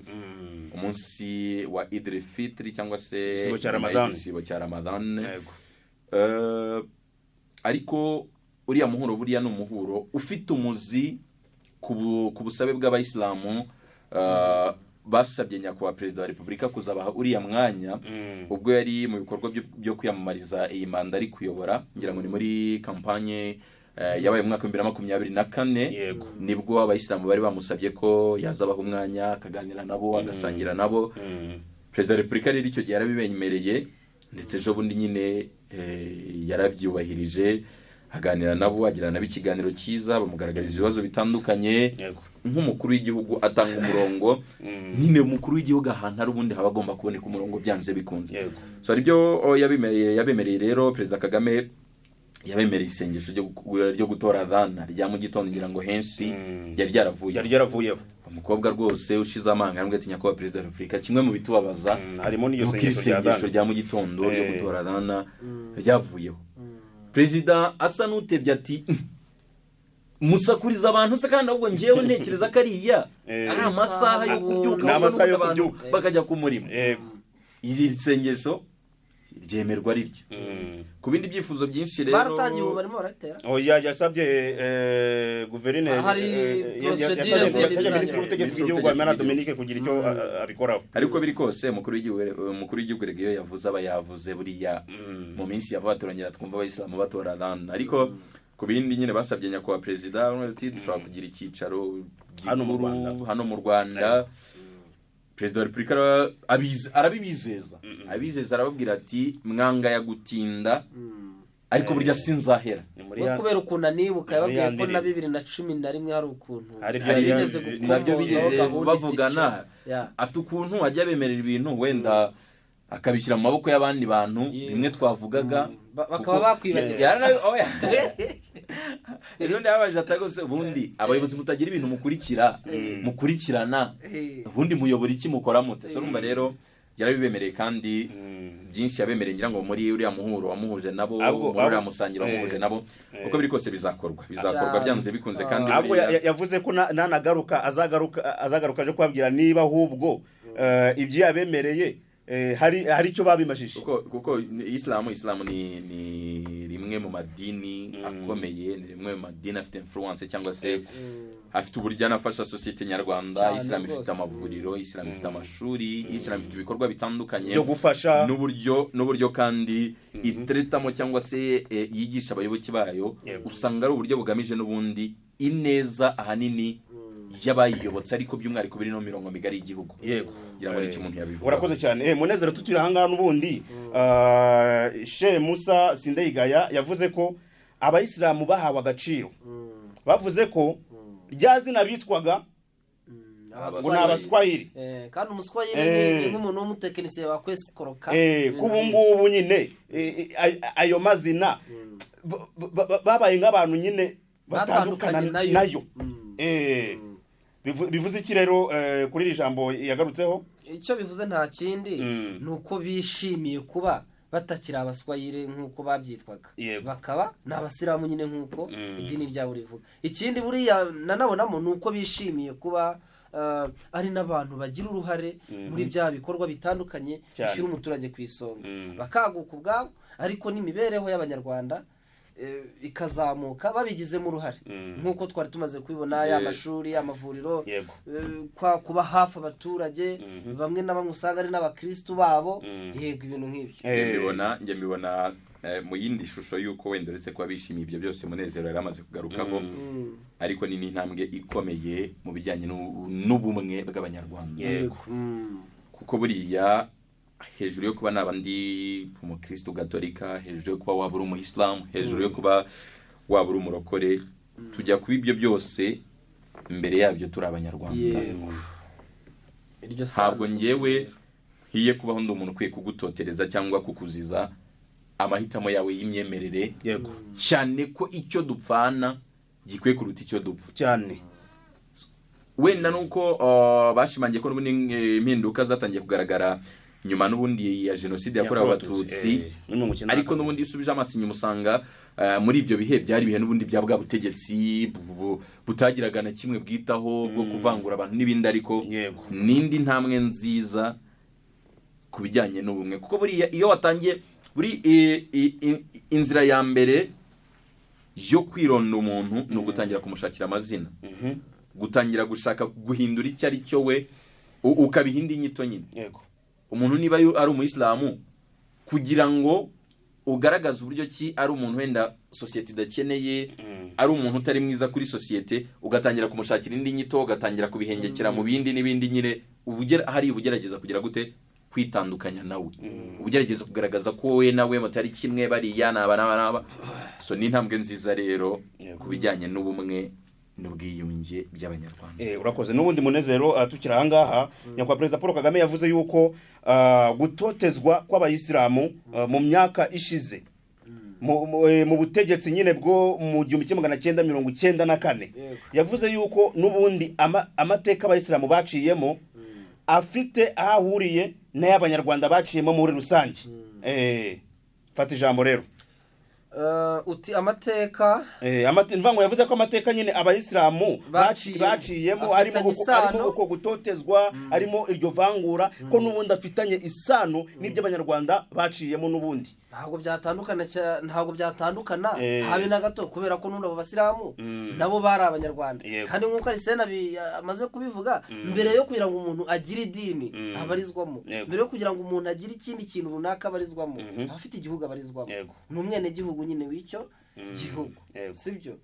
umunsi wa Idil Fitri cyangwa se Igisibo cya nyuma Ramadan. y'igisibo cya Ramadan. Ariko uriya muhuro buriya ni umuhuro ufite umuzi ku busabe bw'abayisilamu, basabye nyakubahwa Perezida wa Repubulika kuzabaha uriya mwanya ubwo yari mu bikorwa byo kwiyamamariza iyi manda ari kuyobora. Ngira ngo ni muri kampanye yabaye mu mwaka wa 2024. Nibwo abayisilamu bari bamusabye ko yazabaha umwanya akaganira nabo, agasangira nabo. Perezida wa Repubulika rero icyo gihe yarabibemereye, ndetse ejo bundi nyine yarabyubahirije, aganira nabo, agirana nabo ikiganiro cyiza, bamugaragariza ibibazo bitandukanye. Nk'umukuru w'igihugu atanga umurongo nyine. Umukuru w'igihugu ahantu ari ubundi haba agomba kuboneka umurongo byanze bikunze. So hari ibyo yabemereye rero. Perezida Kagame yabemereye isengesho ryo gutora adhana rya mu gitondo, ngira ngo henshi yari ryaravuye. Yari yaravuyeho. Umukobwa rwose ushize amanga aramubwira ati: "Nyakubahwa Perezida wa Repubulika, kimwe mu bitubabaza Harimo n'iyo nuko iri sengesho rya sengesho adhana." rya mu gitondo ryo gutora adhana ryavuyeho. Perezida asa n'utebye ati: "Musakuriza abantu se kandi ahubwo njyewe ntekereza ko ariya ari amasaha yo kubyuka, Ni amasaha yo abantu kubyuka. bakajya ku murimo." Iri sengesho ryemerwa riryo. Ku bindi byifuzo byinshi rero, Baratangiye, ubu barimo baratera. Oya, yasabye guverineri Hari procedure yasabye zindi yasabye minisitiri w'ubutegetsi bw'igihugu Minisitiri Habimana w'ubutegetsi. Dominique kugira icyo abikoraho. Ariko biri kose, umukuru w'igihugu rega iyo yavuze aba yavuze. Buriya mu minsi ya vuba turongera twumva abayisilamu batora adhana. Ariko ku bindi nyine basabye nyakubahwa perezida, baravuga ati: "Dushobora kugira icyicaro Hano mu gikuru Rwanda. hano mu Rwanda." Perezida wa Repubulika arabibizeza, abizeza, arababwira ati: "Mwanga ya gutinda, ariko burya sinzahera." Ni muri We kubera ukuntu anibuka, muri yababwiye ya ko na ndirimbo. 2011 hari ukuntu Hari ibyo Hari bigeze nabyo gukomozaho bigeze gahunda bavugana. isityo. Ya. Afite ukuntu ajya bemerera ibintu, wenda akabishyira mu maboko y'abandi bantu, bimwe twavugaga. Bakaba bakwibagiwe. Oya. Rero ndababaje atagose ubundi abayobozi mutagira ibintu mukurikirana, ubundi muyobora iki, mukora mute? So urumva rero yarabibemereye, kandi byinshi yabemereye, ngira ngo muri uriya muhuro wamuhuje nabo, muri uriya musangiro wamuhuje nabo, uko biri kose bizakorwa Cyane. byanze bikunze. Kandi Ahubwo buriya yavuze ko nanagaruka azagaruka aje kubabwira niba ahubwo ibyo yabemereye hari icyo babimajije. Kuko isilamu ni rimwe mu madini akomeye, ni rimwe mu madini afite influence cyangwa se afite uburyo anafasha sosiyete nyarwanda. Cyane Isilamu ifite rwose. amavuriro, isilamu ifite amashuri, isilamu ifite ibikorwa bitandukanye byo gufasha. N'uburyo kandi iteretamo cyangwa se yigisha abayoboke bayo, usanga ari uburyo bugamije n'ubundi ineza ahanini y'abayiyobotse, ariko by'umwihariko biri no mu mirongo migari y'igihugu. Ngira ngo nicyo umuntu yabivuga. Urakoze cyane. Munezero, tukiri ahangaha n'ubundi, Sheikh Musa Sindayigaya yavuze ko abayisilamu bahawe agaciro. Bavuze ko rya zina bitwaga ngo ni abaswahili. Kandi umuswahili ni nk'umuntu w'umutekinisiye wakwesikoroka. Kubu ngubu nyine ayo mazina babaye nk'abantu nyine batandukana Batandukanye nayo. nayo. Bivuze iki rero kuri iri jambo yagarutseho? Icyo bivuze nta kindi, ni uko bishimiye kuba batakiri abaswahili nk'uko babyitwaga, bakaba ni abasilamu nyine nk'uko idini ryabo rivuga. Ikindi buriya nanabonamo ni uko bishimiye kuba ari n'abantu bagira uruhare muri bya bikorwa bitandukanye bishyira umuturage ku isonga, bakaguka ubwabo, ariko n'imibereho y'abanyarwanda. ikazamuka babigizemo uruhare, nk'uko twari tumaze kubibona, ya mashuri, amavuriro, kwa kuba hafi abaturage bamwe na bamwe usanga ari n'abakristu babo, yego, ibintu nk'ibyo. Njye mbibona mu yindi shusho y'uko wenda uretse kuba bishimiye ibyo byose Munezero yari amaze kugarukaho, ariko ni n'intambwe ikomeye mu bijyanye n'ubumwe bw'Abanyarwanda. Kuko buriya hejuru yo kuba naba ndi umukristo gatolika, hejuru yo kuba waba uri umuyisilamu, hejuru yo kuba waba uri umurokore, tujya kuba ibyo byose, mbere yabyo turi Abanyarwanda. Yego, iryo sano. Ntabwo njyewe nkwiye kubaho ndi umuntu ukwiye kugutotereza cyangwa kukuziza amahitamo yawe y'imyemerere, cyane ko icyo dupfana gikwiye kuruta icyo dupfa. Wenda nuko bashimangiye ko n'ubundi impinduka zatangiye kugaragara nyuma n'ubundi ya Jenoside yakorewe Abatutsi, muri 94. Ariko n'ubundi iyo usubije amaso inyuma usanga muri ibyo bihe byari ibihe n'ubundi bya bwa butegetsi butagiraga na kimwe bwitaho, bwo kuvangura abantu n'ibindi, ariko n'indi ntambwe nziza ku bijyanye n'ubumwe, kuko buriya iyo watangiye buri inzira ya mbere yo kwironda umuntu ni ugutangira kumushakira amazina, gutangira gushaka guhindura icyo ari cyo we, ukabiha indi nyito nyine. Umuntu niba ari umuyisilamu, kugira ngo ugaragaze uburyo ki ari umuntu wenda sosiyete idakeneye, ari umuntu utari mwiza kuri sosiyete, ugatangira kumushakira indi nyito, ugatangira kubihengekera mu bindi n'ibindi nyine, hari ugerageza kugira gute kwitandukanya nawe, ugerageza kugaragaza ko wowe nawe mutari kimwe, bariya n'aba n'aba n'aba. So ni intambwe nziza rero ku bijyanye n'ubumwe n'ubwiyunge by'Abanyarwanda. Urakoze n'ubundi Munezero. Tukiri ahangaha, nyakubahwa Perezida Paul Kagame yavuze yuko gutotezwa kw'abayisilamu mu myaka ishize mu butegetsi nyine bwo mu 1994, yavuze yuko n'ubundi amateka abayisilamu baciyemo afite aho ahuriye n'ay'Abanyarwanda baciyemo muri rusange. Fata ijambo rero. Uti amateka? Mvango yavuze ko amateka nyine abayisilamu baciyemo. Baciyemo harimo afitanye uko, harimo isano. Uko gutotezwa, harimo iryo vangura, ko n'ubundi afitanye isano n'ibyo Abanyarwanda baciyemo n'ubundi. Ntabwo byatandukana habe na gato, kubera ko n'ubu abo basilamu nabo bari Abanyarwanda. Kandi nk'uko Arisena amaze kubivuga, mbere yo kugira ngo umuntu agire idini abarizwamo, mbere yo kugira ngo umuntu agire ikindi kintu runaka abarizwamo, aba afite igihugu abarizwamo. Ni umwenegihugu nyine w'icyo gihugu, sibyo?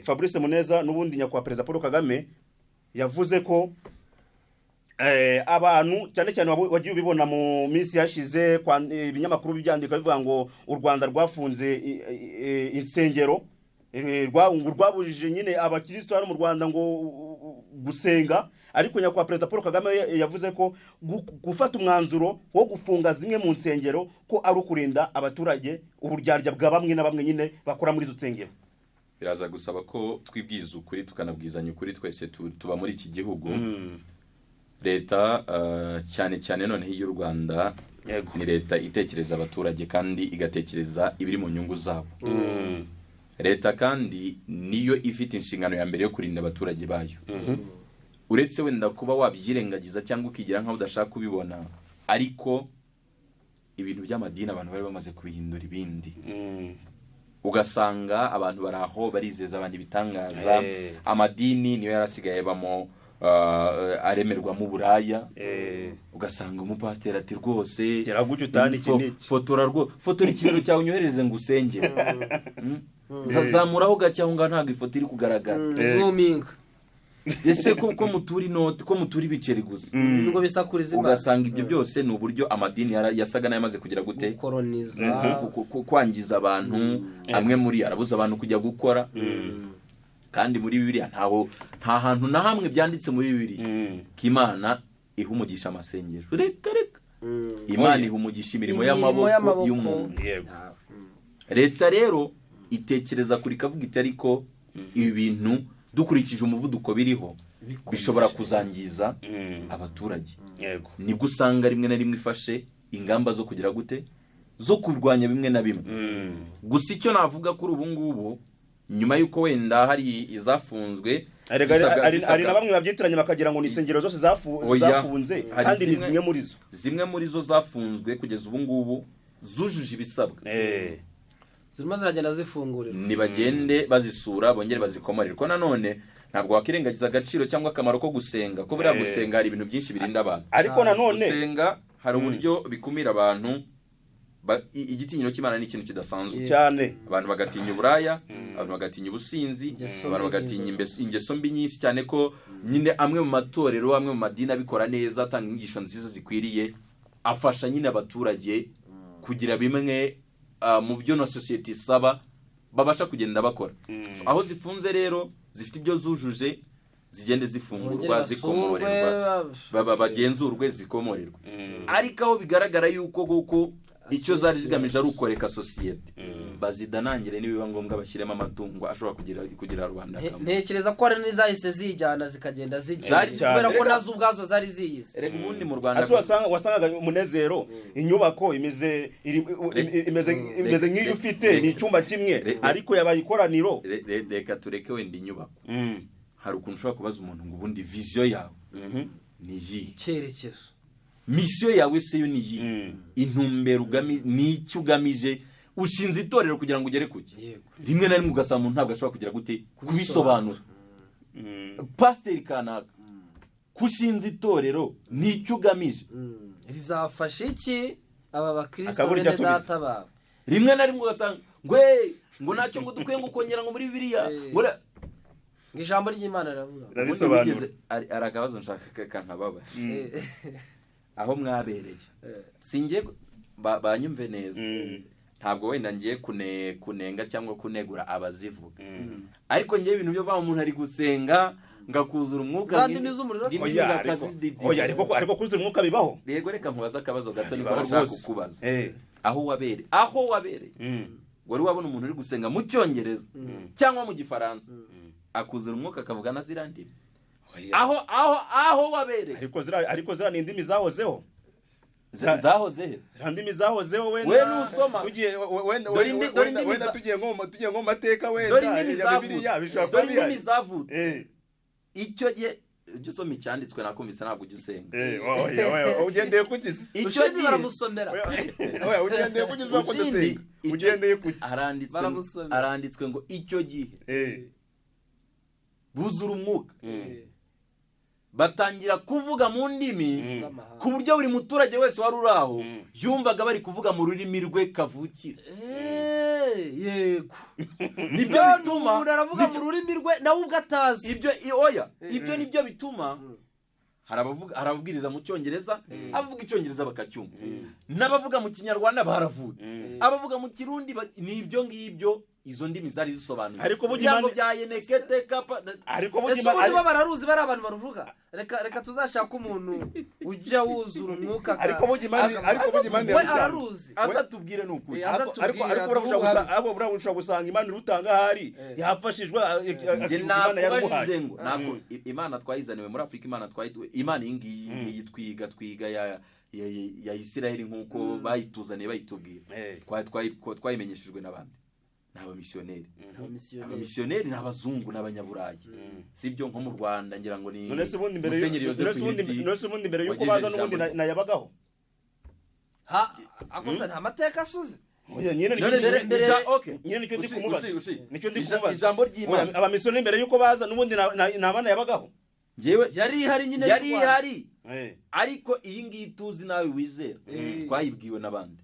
Fabrice Muneza, n'ubundi nyakubahwa Perezida Paul Kagame yavuze ko abantu cyane cyane wagiye ubibona mu minsi yashize, ibinyamakuru byandika bivuga ngo u Rwanda rwafunze insengero, ngo rwabujije nyine abakristo hano mu Rwanda ngo gusenga, ariko nyakubahwa Perezida Paul Kagame yavuze ko gufata umwanzuro wo gufunga zimwe mu nsengero ko ari ukurinda abaturage uburyarya bwa bamwe na bamwe nyine bakora muri izo nsengero. Biraza gusaba ko twibwiza ukuri, tukanabwizanya ukuri twese tuba muri iki gihugu. Leta cyane cyane noneho iy'u Rwanda ni leta itekereza abaturage kandi igatekereza ibiri mu nyungu zabo. Leta kandi niyo ifite inshingano ya mbere yo kurinda abaturage bayo, uretse wenda kuba wabyirengagiza cyangwa ukigira nkaho udashaka kubibona, ariko ibintu by'amadini abantu bari bamaze kubihindura ibindi, ugasanga abantu bari aho barizeza abantu ibitangaza. Amadini niyo yarasigaye abamo aremerwamo uburaya, ugasanga umupasiteri ati rwose Gera gutya utahane iki n'iki. Fotora fotora ikibero cyawe unyohereze ngo usenge. Zamuraho gake aho ngaho, ntabwo ifoto iri kugaragara. Zoominga. Ese ko mutura inoti, ko mutura ibiceri gusa? Ibigo bisakuriza Imana. Ugasanga ibyo byose ni uburyo amadini yasaga n'ayamaze kugira gute? Gukoroniza. Kwangiza abantu. Amwe muri arabuza abantu kujya gukora, kandi muri Bibiliya ntaho, nta hantu na hamwe byanditse muri Bibiliya ko Imana iha umugisha amasengesho. Reka reka, Imana iha umugisha imirimo imirimo y'amaboko y'amaboko. y'umuntu. Leta rero itekereza kure, ikavuga iti ariko ibi bintu dukurikije umuvuduko biriho Bikomeje. bishobora kuzangiza abaturage. Nibwo usanga rimwe na rimwe ifashe ingamba zo kugira gute, zo kurwanya bimwe na bimwe. Gusa icyo navuga kuri ubu ngubu, nyuma y'uko wenda hari izafunzwe Erega hari na bamwe babyitiranya bakagira ngo ni insengero zose Oya. zafunze, Hari kandi ni zimwe- zimwe muri zo. Zimwe muri zo zafunzwe kugeza ubu ngubu zujuje ibisabwa. Zirimo ziragenda zifungurirwa. Nibagende bazisura, bongere bazikomorere, ko nanone ntabwo wakirengagiza agaciro cyangwa akamaro ko gusenga, ko buriya gusenga hari ibintu byinshi birinda abantu. Ariko nanone Gusenga hari uburyo bikumira abantu, igitinyiro cy'Imana ni ikintu kidasanzwe. Cyane. Abantu bagatinya uburaya, abantu bagatinya ubusinzi, Ingeso abantu mbi bagatinya nyinshi. Ingeso mbi nyinshi cyane, ko nyine amwe mu matorero, amwe mu madini abikora neza, atanga inyigisho nziza zikwiriye, afasha nyine abaturage kugira bimwe mu byo na sosiyete isaba babasha kugenda bakora. So, aho zifunze rero zifite ibyo zujuje, zigende zifungurwa, Bongere basurwe, zikomorerwa, bagenzurwe, zikomorerwe. Ariko aho bigaragara yuko kuko icyo zari zigamije ari ukoreka sosiyete, bazidanangire, nibiba ngombwa bashyiremo amatungo ashobora kugira rubanda akamaro. Ntekereza ko hari n'izahise zijyana, zikagenda zigiye, Zari cyane. kubera ko nazo ubwazo zari ziyizi. Erega ubundi mu Rwanda Ase wasangaga umunezero inyubako imeze imeze nk'iyo ufite ni icyumba kimwe, ariko yabaye ikoraniro. Reka tureke wenda inyubako. Hari ukuntu ushobora kubaza umuntu ngo ubundi vision yawe ni iyihe? Icyerekezo. Mission yawe se yo ni iyihe? Intumbero ni icyo ugamije? Ushinze itorero kugira ngo ugere kuki? Rimwe na rimwe ugasanga umuntu ntabwo ashobora kugira gute kubisobanura. Pasiteri kanaka, kushinze itorero, ni icyo ugamije? Rizafasha iki aba bakristo Akabura icyo bene asubiza. data bawe? Rimwe na rimwe ugasanga ngo "Hey, ngo ntacyo ngo dukwiye ngo kongera ngo muri Bibiliya ngo Ngo ijambo ry'Imana riravuga. Ubundi Rirabisobanura. Hari akabazo nshaka kankababaza aho mwabereye. Singiye banyumve neza, ntabwo wenda ngiye kunenga cyangwa kunegura abazivuga, ariko ngewe ibintu byo kuvuga umuntu ari gusenga ngakuzura umwuka Za ndimi z'umuriro? ndimi Oya, ariko ngakazididira. oya, ariko kuzura umwuka bibaho. Yego, reka nkubaze akabazo gato niko Bibaho nashaka rwose. kukubaza. Aho wabereye, wari wabona umuntu uri gusenga mu Cyongereza cyangwa mu Gifaransa akuzura umwuka akavuga na ziriya ndimi? Oya. Aho wabereye. Ariko ziriya ni indimi zahozeho. Zahoze he? Ziriya ndimi zahozeho wenda. We nusoma. Tugiye wenda Dore wenda indimi wenda tugiye nko mu mateka wenda Dore indimi ya Bibiliya zavutse, bishobora kuba dore indimi bihari. zavutse. Icyo gihe ujya usoma icyanditswe, nakumvise ntabwo ujya usenga. Oya, oya, ugendeye ku kisi? Icyo Ushindi gihe baramusomera. Oya, oya, ugendeye ku kisi ko Ushindi, udasenga? Ugendeye ku ki? Haranditswe Baramusomera. Haranditswe ngo icyo gihe buzura umwuka, batangira kuvuga mu ndimi, Z'amahanga. ku buryo buri muturage wese wari uri aho yumvaga bari kuvuga mu rurimi rwe kavukire. Yego. Nibyo None bituma umuntu aravuga mu rurimi rwe nawe ubwo atazi. Ibyo oya, ibyo nibyo bituma hari abavuga, hari ababwiriza mu Cyongereza, abavuga Icyongereza bakacyumva, n'abavuga mu Kinyarwanda baravutse, abavuga mu Kirundi ni ibyo ngibyo izo ndimi zari zisobanuye. Ariko burya Ibirango Imana- bya yenekete kapa. Ariko burya Ese ubundi bo bararuzi? Bari abantu baruvuga. Reka tuzashake umuntu ujya wuzura umwuka Ariko burya Imana- ariko burya Imana we irabitanga. araruzi. Aza tubwire ni ukuri. Aza Ariko tubwire, ariko aduhe ubuhamya. Ariko buriya ushobora gusanga Imana irutanga ahari yafashijwe Njye akibuka Imana nakubajije yaramuhaye. ngo ntabwo Imana twayizaniwe muri Afurika, Imana twayiduwe, Imana iyi ngiyi twiga ya Isiraheli nk'uko bayituzaniye bayitubwira. Twayimenyeshejwe n'abandi, ni abamisiyoneri. Abamisiyoneri. Abamisiyoneri ni abazungu n'abanyaburayi, sibyo? Nko mu Rwanda ngira ngo ni None se ubundi mbere Musenyeri Yozefu none se ubundi Hiti none se ubundi mbere yuko wagejeje baza n'ubundi ijambo nayabagaho. Ha, akosa nta mateka asuze. Oya, nyine nicyo None Mbere- okay. nyine nicyo ndi kumubaza. Nicyo ndi kumubaza. Ijambo ry'Imana. Oya, abamisiyoneri mbere yuko baza n'ubundi nta mana yabagaho. Njyewe Yari ihari nyine yari y'u Rwanda. ihari, ariko iyi ngiyi tuzi nawe wizera twayibwiwe n'abandi.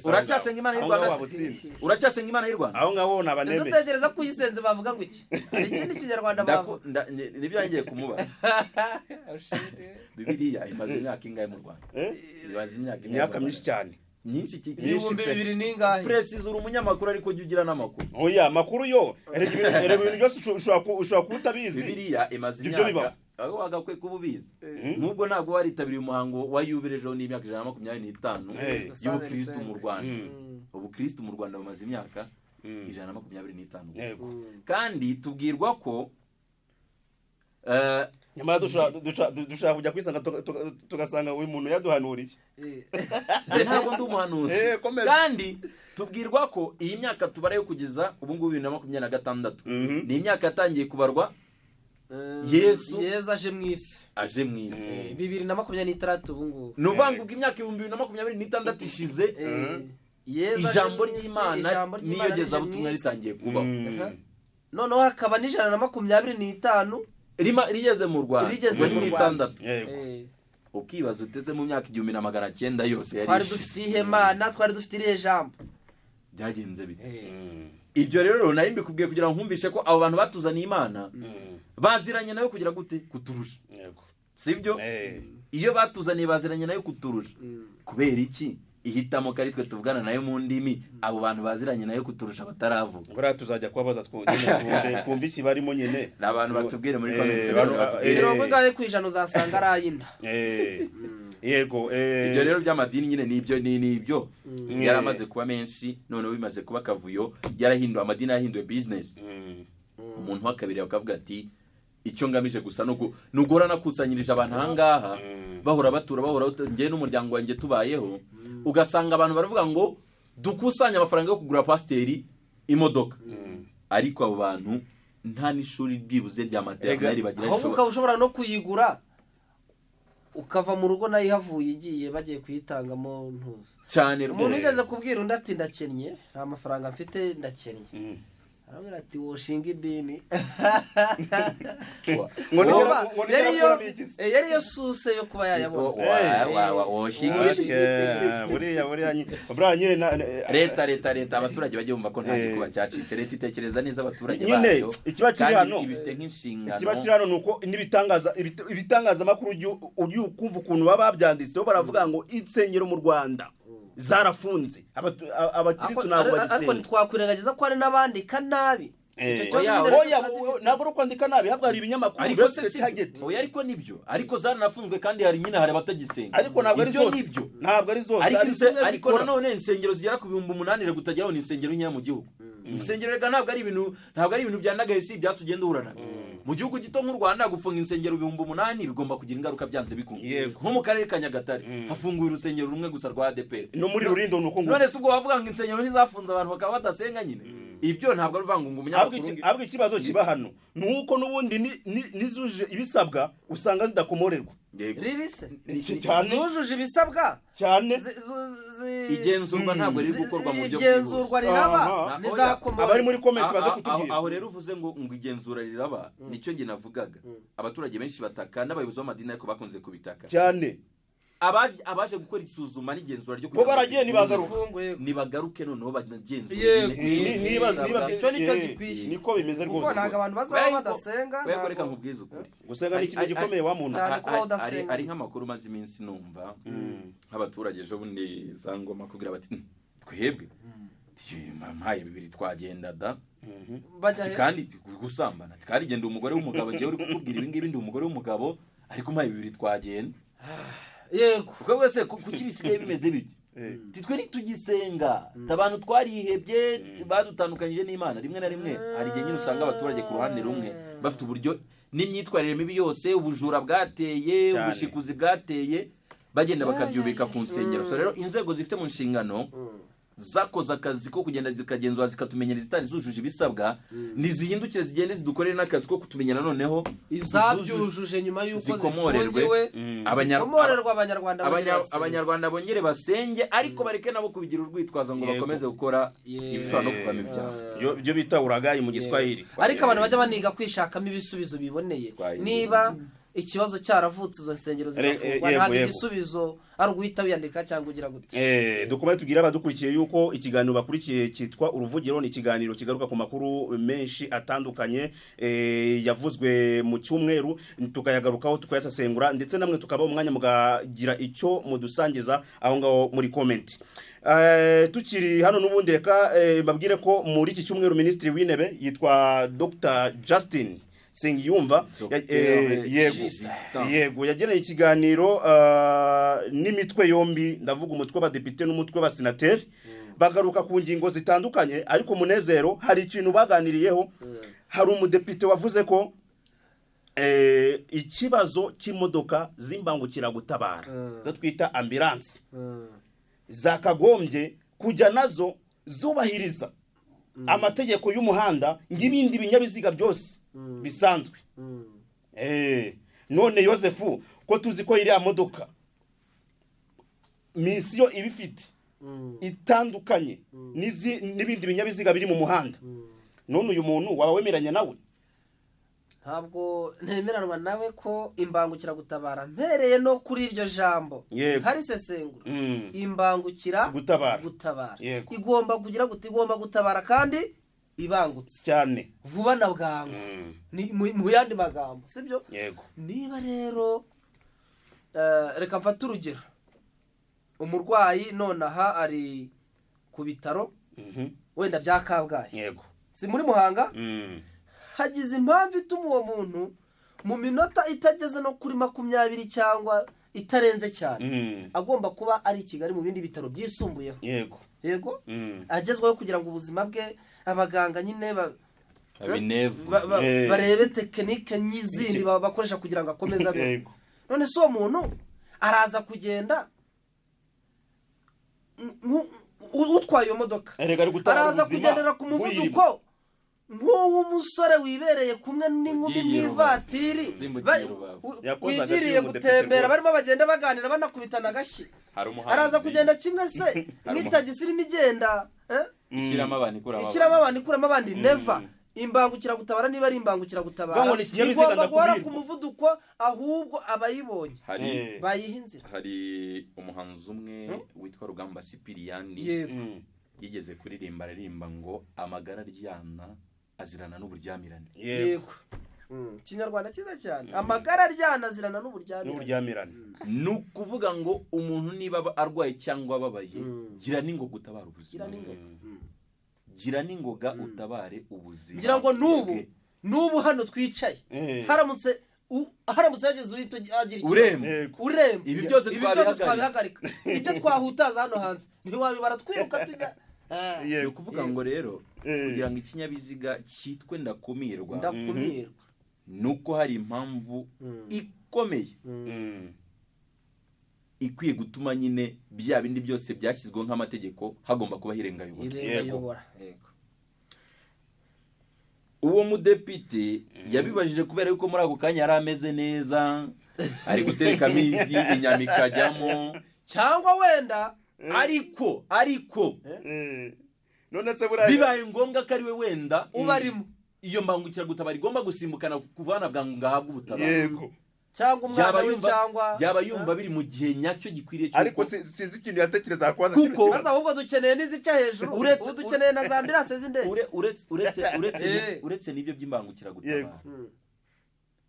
Uracyasenga Imana y'u Aho ngaho Rwanda waba utsinze. Uracyasenga Imana y'u Rwanda? Aho ngaho ni Ese abanemeye. utekereza ko uyisenze bavuga ngo iki? Hari ikindi Kinyarwanda bavuga? Nibyo ngiye kumubaza. Bibiliya imaze imyaka ingahe mu Rwanda? Imaze imyaka ingahe mu Imyaka Rwanda? myinshi cyane. Myinshi Ibihumbi pe. bibiri n'ingahe? Precise, uri umunyamakuru ariko jya ugira n'amakuru. Oya, amakuru yo, erega ibintu byose ushobora kuba utabizi. Bibiliya imaze Ibyo imyaka bibaho. aho wagakwiye kuba ubizi, nubwo ntabwo waritabiriye umuhango wa yubile ejo n'imyaka 125 y'ubukristu mu Rwanda. Ubukristu mu Rwanda bumaze imyaka 125. Kandi tubwirwa ko Nyamara dushobora kujya kwisanga tugasanga uyu muntu yaduhanuriye. Njye ntabwo ndi umuhanuzi. Komeza. Kandi tubwirwa ko iyi myaka tubara yo kugeza ubu ngubu 2026 ni imyaka yatangiye kubarwa Yesu Yesu aje mu isi. aje mu isi. 2026 ubu ngubu. Ni ukuvuga ngo ubwo imyaka 2026 ishize. Yezu aje Ijambo mu isi, ry'Imana ijambo ry'Imana rije mu n'iyogezabutumwa isi. ritangiye kubaho. Noneho hakaba n'125 Rigeze mu Rwanda Rigeze muri mu Rwanda. n'itandatu. Ukibaza uteze mu myaka 1900 yose yari Twari ishize. dufite iyihe Mana? Twari dufite irihe jambo? Byagenze bite? Ibyo rero nari mbikubwiye kugira ngo nkumvishe ko abo bantu batuzaniye Imana baziranye nayo kugira gute? Kuturusha. Sibyo? Iyo batuzaniye baziranye nayo kuturusha, kubera iki ihitamo ko ari twe tuvugana nayo mu ndimi, abo bantu baziranye nayo kuturusha bataravuga? Buriya tuzajya kubabaza nyine twumve ikibarimo nyine. Ni abantu batubwire muri comment section, batubwire. 50% uzasanga ari ay'inda. Yego. Ibyo rero by'amadini nyine nibyo, ni ibyo yaramaze kuba menshi, noneho bimaze kuba akavuyo, yarahinduwe amadini, yahinduwe business. Umuntu wa kabiri bakavuga ati icyo ngamije gusa ni uguhora nakusanyirije abantu ahangaha, bahora batura, bahora njyewe n'umuryango wanjye tubayeho. Ugasanga abantu baravuga ngo dukusanye amafaranga yo kugura pasiteri imodoka, ariko abo bantu nta n'ishuri byibuze rya maternelle bagira. Ahubwo ukaba ushobora no kuyigura ukava mu rugo nayo ihavuye igiye, bagiye kuyitangamo ntuza. Cyane Umuntu rwose. ugeze kubwira undi ati ndakennye, nta mafaranga mfite, ndakennye, arabwira ati woshinga idini. Ngo Woba, ngo nigera yari yo kuramo iki se? Yari yo source yo kuba yayabona. Woshinga. Okay, buriya nyine Leta, abaturage bajye bumva ko nta gikuba cyacitse. Leta itekereza neza abaturage Nyine, bayo, ikiba kiri kandi hano, ibifite nk'inshingano. Ikiba kiri hano ni uko ibitangazamakuru ujye ukumva ukuntu baba babyanditseho, baravuga ngo insengero mu Rwanda zarafunze, abakirisitu ntabwo Ariko bagisenga. ntitwakwirengagiza ko hari n'abandika nabi. Icyo kibazo Oya, nyine Oya, tuba dufite. Ntabwo ari ukwandika nabi, ahubwo hari ibinyamakuru Ariko biba se bifite si target. Oya, ariko nibyo, ariko zaranafunzwe kandi hari nyine, hari abatagisenga. Ariko ntabwo ari Ibyo zose. nibyo. Ntabwo ari zose. Ariko Hari zimwe ariko zikora. nanone insengero zigera ku 8000 reka utageraho, ni insengero nkeya mu gihugu. Insengero reka ntabwo ari ibintu byandagaye, si ibyatsi ugenda uhura nabyo mu gihugu gito nk'u Rwanda. Gufunga insengero 8000 bigomba kugira ingaruka byanze bikunze. Nko mu karere ka Nyagatare hafunguye urusengero rumwe gusa rwa ADEPR. No muri Rulindo ni uko nguko. None se ubwo wavuga ngo insengero ntizafunze, abantu bakaba badasenga nyine? Ibyo ntabwo ari uvuga ngo Ahubwo umunyamakuru ahubwo ikibazo kiba hano ni uko n'ubundi nizuje ibisabwa usanga zidakomorerwa. Yego. Riri se Cyane. zujuje ibisabwa Cyane. Igenzurwa ntabwo riri gukorwa mu buryo Igenzurwa riraba Aha. ntizakomora. Abari muri comment baze kutubwira. Aho rero uvuze ngo igenzura riraba, nicyo njye navugaga. Abaturage benshi bataka, n'abayobozi b'amadini ariko bakunze kubitaka. Cyane. Abaje gukora isuzuma n'igenzura ryo Bo baragiye ntibazaruka. Imfungwa, yego. Nibagaruke noneho banagenzure Yego. nyine Niba Icyo nicyo gikwiye. Niko bimeze Kuko rwose. ntabwo abantu bazaba badasenga. Kubera ko reka nkubwize ukuri. Gusenga ni ikintu gikomeye wa muntu. Cyane kubaho udasenga. Ari nk'amakuru maze iminsi numva nk'abaturage ejo bundi za ngoma kubwira bati "Twebwe mpaye bibiri twagenda da." Bajya Ati he? kandi gusambana. Ati kandi genda umugore w'umugabo, njyewe uri kukubwira ibi ngibi ndi umugore w'umugabo, ariko mpaye bibiri twagenda. Kuko wese kuki bisigaye bimeze bityo? Ati twe ntitugisenga, abantu twarihebye, badutandukanyije n'Imana. Rimwe na rimwe hari igihe nyine usanga abaturage ku ruhande rumwe bafite uburyo n'imyitwarire mibi yose, ubujura bwateye, ubushikuzi bwateye, bagenda bakabyubika ku nsengero. So rero inzego zifite mu nshingano zakoze akazi ko kugenda zikagenzura, zikatumenyera izitari zujuje ibisabwa, ntizihindukire zigende zidukorere n'akazi ko kutumenyera noneho Izabyujuje nyuma y'uko zikomorewe. zifungiwe, zikomorerwa, Abanyarwanda bongere basenge. Abanyarwanda bongere basenge, ariko bareke nabo kubigira urwitwazo ngo bakomeze gukora ibishobora no kuvamo ibyaha. Ibyo bita ulaghai mu Giswahili. Ariko abantu bajya baniga kwishakamo ibisubizo biboneye. Niba ikibazo cyaravutse, izo nsengero zigafungwa, ntabwo igisubizo ari uguhita wiyandika cyangwa ugira gute. Dukomeze tubwire abadukurikiye yuko ikiganiro bakurikiye cyitwa Uruvugiro. Ni ikiganiro kigaruka ku makuru menshi atandukanye yavuzwe mu cyumweru, tukayagarukaho, tukayasesengura, ndetse namwe tukaba umwanya mugagira icyo mudusangiza aho ngaho muri comment. Tukiri hano n'ubundi, reka mbabwire ko muri iki cyumweru Minisitiri w'Intebe yitwa Dr Justin Nsengiyumva Dr. yego Justin. Yego, yageneye ikiganiro n'imitwe yombi, ndavuga umutwe w'abadepite n'umutwe w'abasenateri, bagaruka ku ngingo zitandukanye. Ariko Munezero, hari ikintu baganiriyeho. Hari umudepite wavuze ko ikibazo cy'imodoka z'imbangukiragutabara, zo twita ambulance, zakagombye kujya nazo zubahiriza amategeko y'umuhanda ng'ibindi binyabiziga byose bisanzwe. None Yosefu, ko tuzi ko iriya modoka mission iba ifite Itandukanye n'ibindi binyabiziga biri mu muhanda. None uyu muntu waba wemeranya nawe? Ntabwo ntemeranwa nawe ko imbangukiragutabara, mpereye no kuri iryo jambo, nkarisesengura, imbangukira gutabara. Gutabara Yego. Igomba kugira gute? Igomba gutabara kandi ibangutse cyane, vuba na bwangu. Ni mu yandi magambo, sibyo? Yego. Niba rero reka mfate urugero, umurwayi nonaha ari ku bitaro wenda bya Kabgayi, si muri Muhanga, hagize impamvu ituma uwo muntu mu minota itageze no kuri 20 cyangwa itarenze cyane agomba kuba ari i Kigali mu bindi bitaro byisumbuyeho. Yego, agezweho kugira ngo ubuzima bwe abaganga nyine abinevu barebe technique n'izindi bakoresha kugira ngo akomeze abeho. None se uwo muntu araza kugenda utwaye iyo modoka Erega ari gutabara araza ubuzima kugendera ku muvuduko nk'uw'umusore wibereye kumwe n'inkumi mu Ugiye ivatiri Usimbukiye Rubavu. Yakoze wigiriye agashyi umudepite gutembera, rwose. barimo bagenda baganira banakubitana agashyi, Hari umuhanzi araza kugenda kimwe se Hari nk'itagisi irimo igenda, eh? Ishyiramo abantu, ikuramo Ishyiramo abantu, ikuramo abandi? Never. Imbangukiragutabara, niba ari imbangukiragutabara, Vuga ngo ni ikinyabiziga igomba guhora ku ndakumirwa. muvuduko, ahubwo abayibonye Hari bayiha inzira. Hari umuhanzi umwe witwa Rugamba Sipiriyani, yigeze kuririmba, aririmba ngo amagara aryana azirana n'uburyamirane. Yego. Yego. Ikinyarwanda cyiza cyane, amagara aryana azirana n'uburyamirane. N'uburyamirane. Ni ukuvuga ngo umuntu niba aba arwaye cyangwa ababaye, gira n'ingoga utabara Gira ubuzima. n'ingoga. Gira n'ingoga utabare ubuzima Ngira ngo n'ubu bwe. n'ubu hano twicaye, haramutse hageze uhita agira ikibazo, Uremba. Uremba, Ibi byose ibi byose twabihagarika. twabihagarika. Ibyo twahutaza hano hanze ntiwabibara, twiruka tujya. Ni ukuvuga ngo rero kugira ngo ikinyabiziga cyitwe ndakumirwa, Ndakumirwa, ni uko hari impamvu ikomeye ikwiye gutuma nyine bya bindi byose byashyizweho nk'amategeko hagomba kuba irengayobora. Irengayobora, yego. Uwo mudepite yabibajije kubera yuko muri ako kanya yari ameze neza, ari guterekamo igi, inyama ikajyamo. Cyangwa wenda Ariko None se buriya bibaye ngombwa ko ari we wenda uba arimo, iyo mbangukiragutabara igomba gusimbukana kuvana bwangu ngo ahabwe ubutabazi, cyangwa umwana yaba we, yumva cyangwa yaba yumva biri mu gihe nyacyo gikwiriye cy'uko Ariko sinzi ikintu yatekereza kubaza Kuko- kino kibazo. Maze ahubwo dukeneye n'izica hejuru. Uretse- Ubu dukeneye na za ambulance z'indege. Uretse uretse n'ibyo by'imbangukiragutabara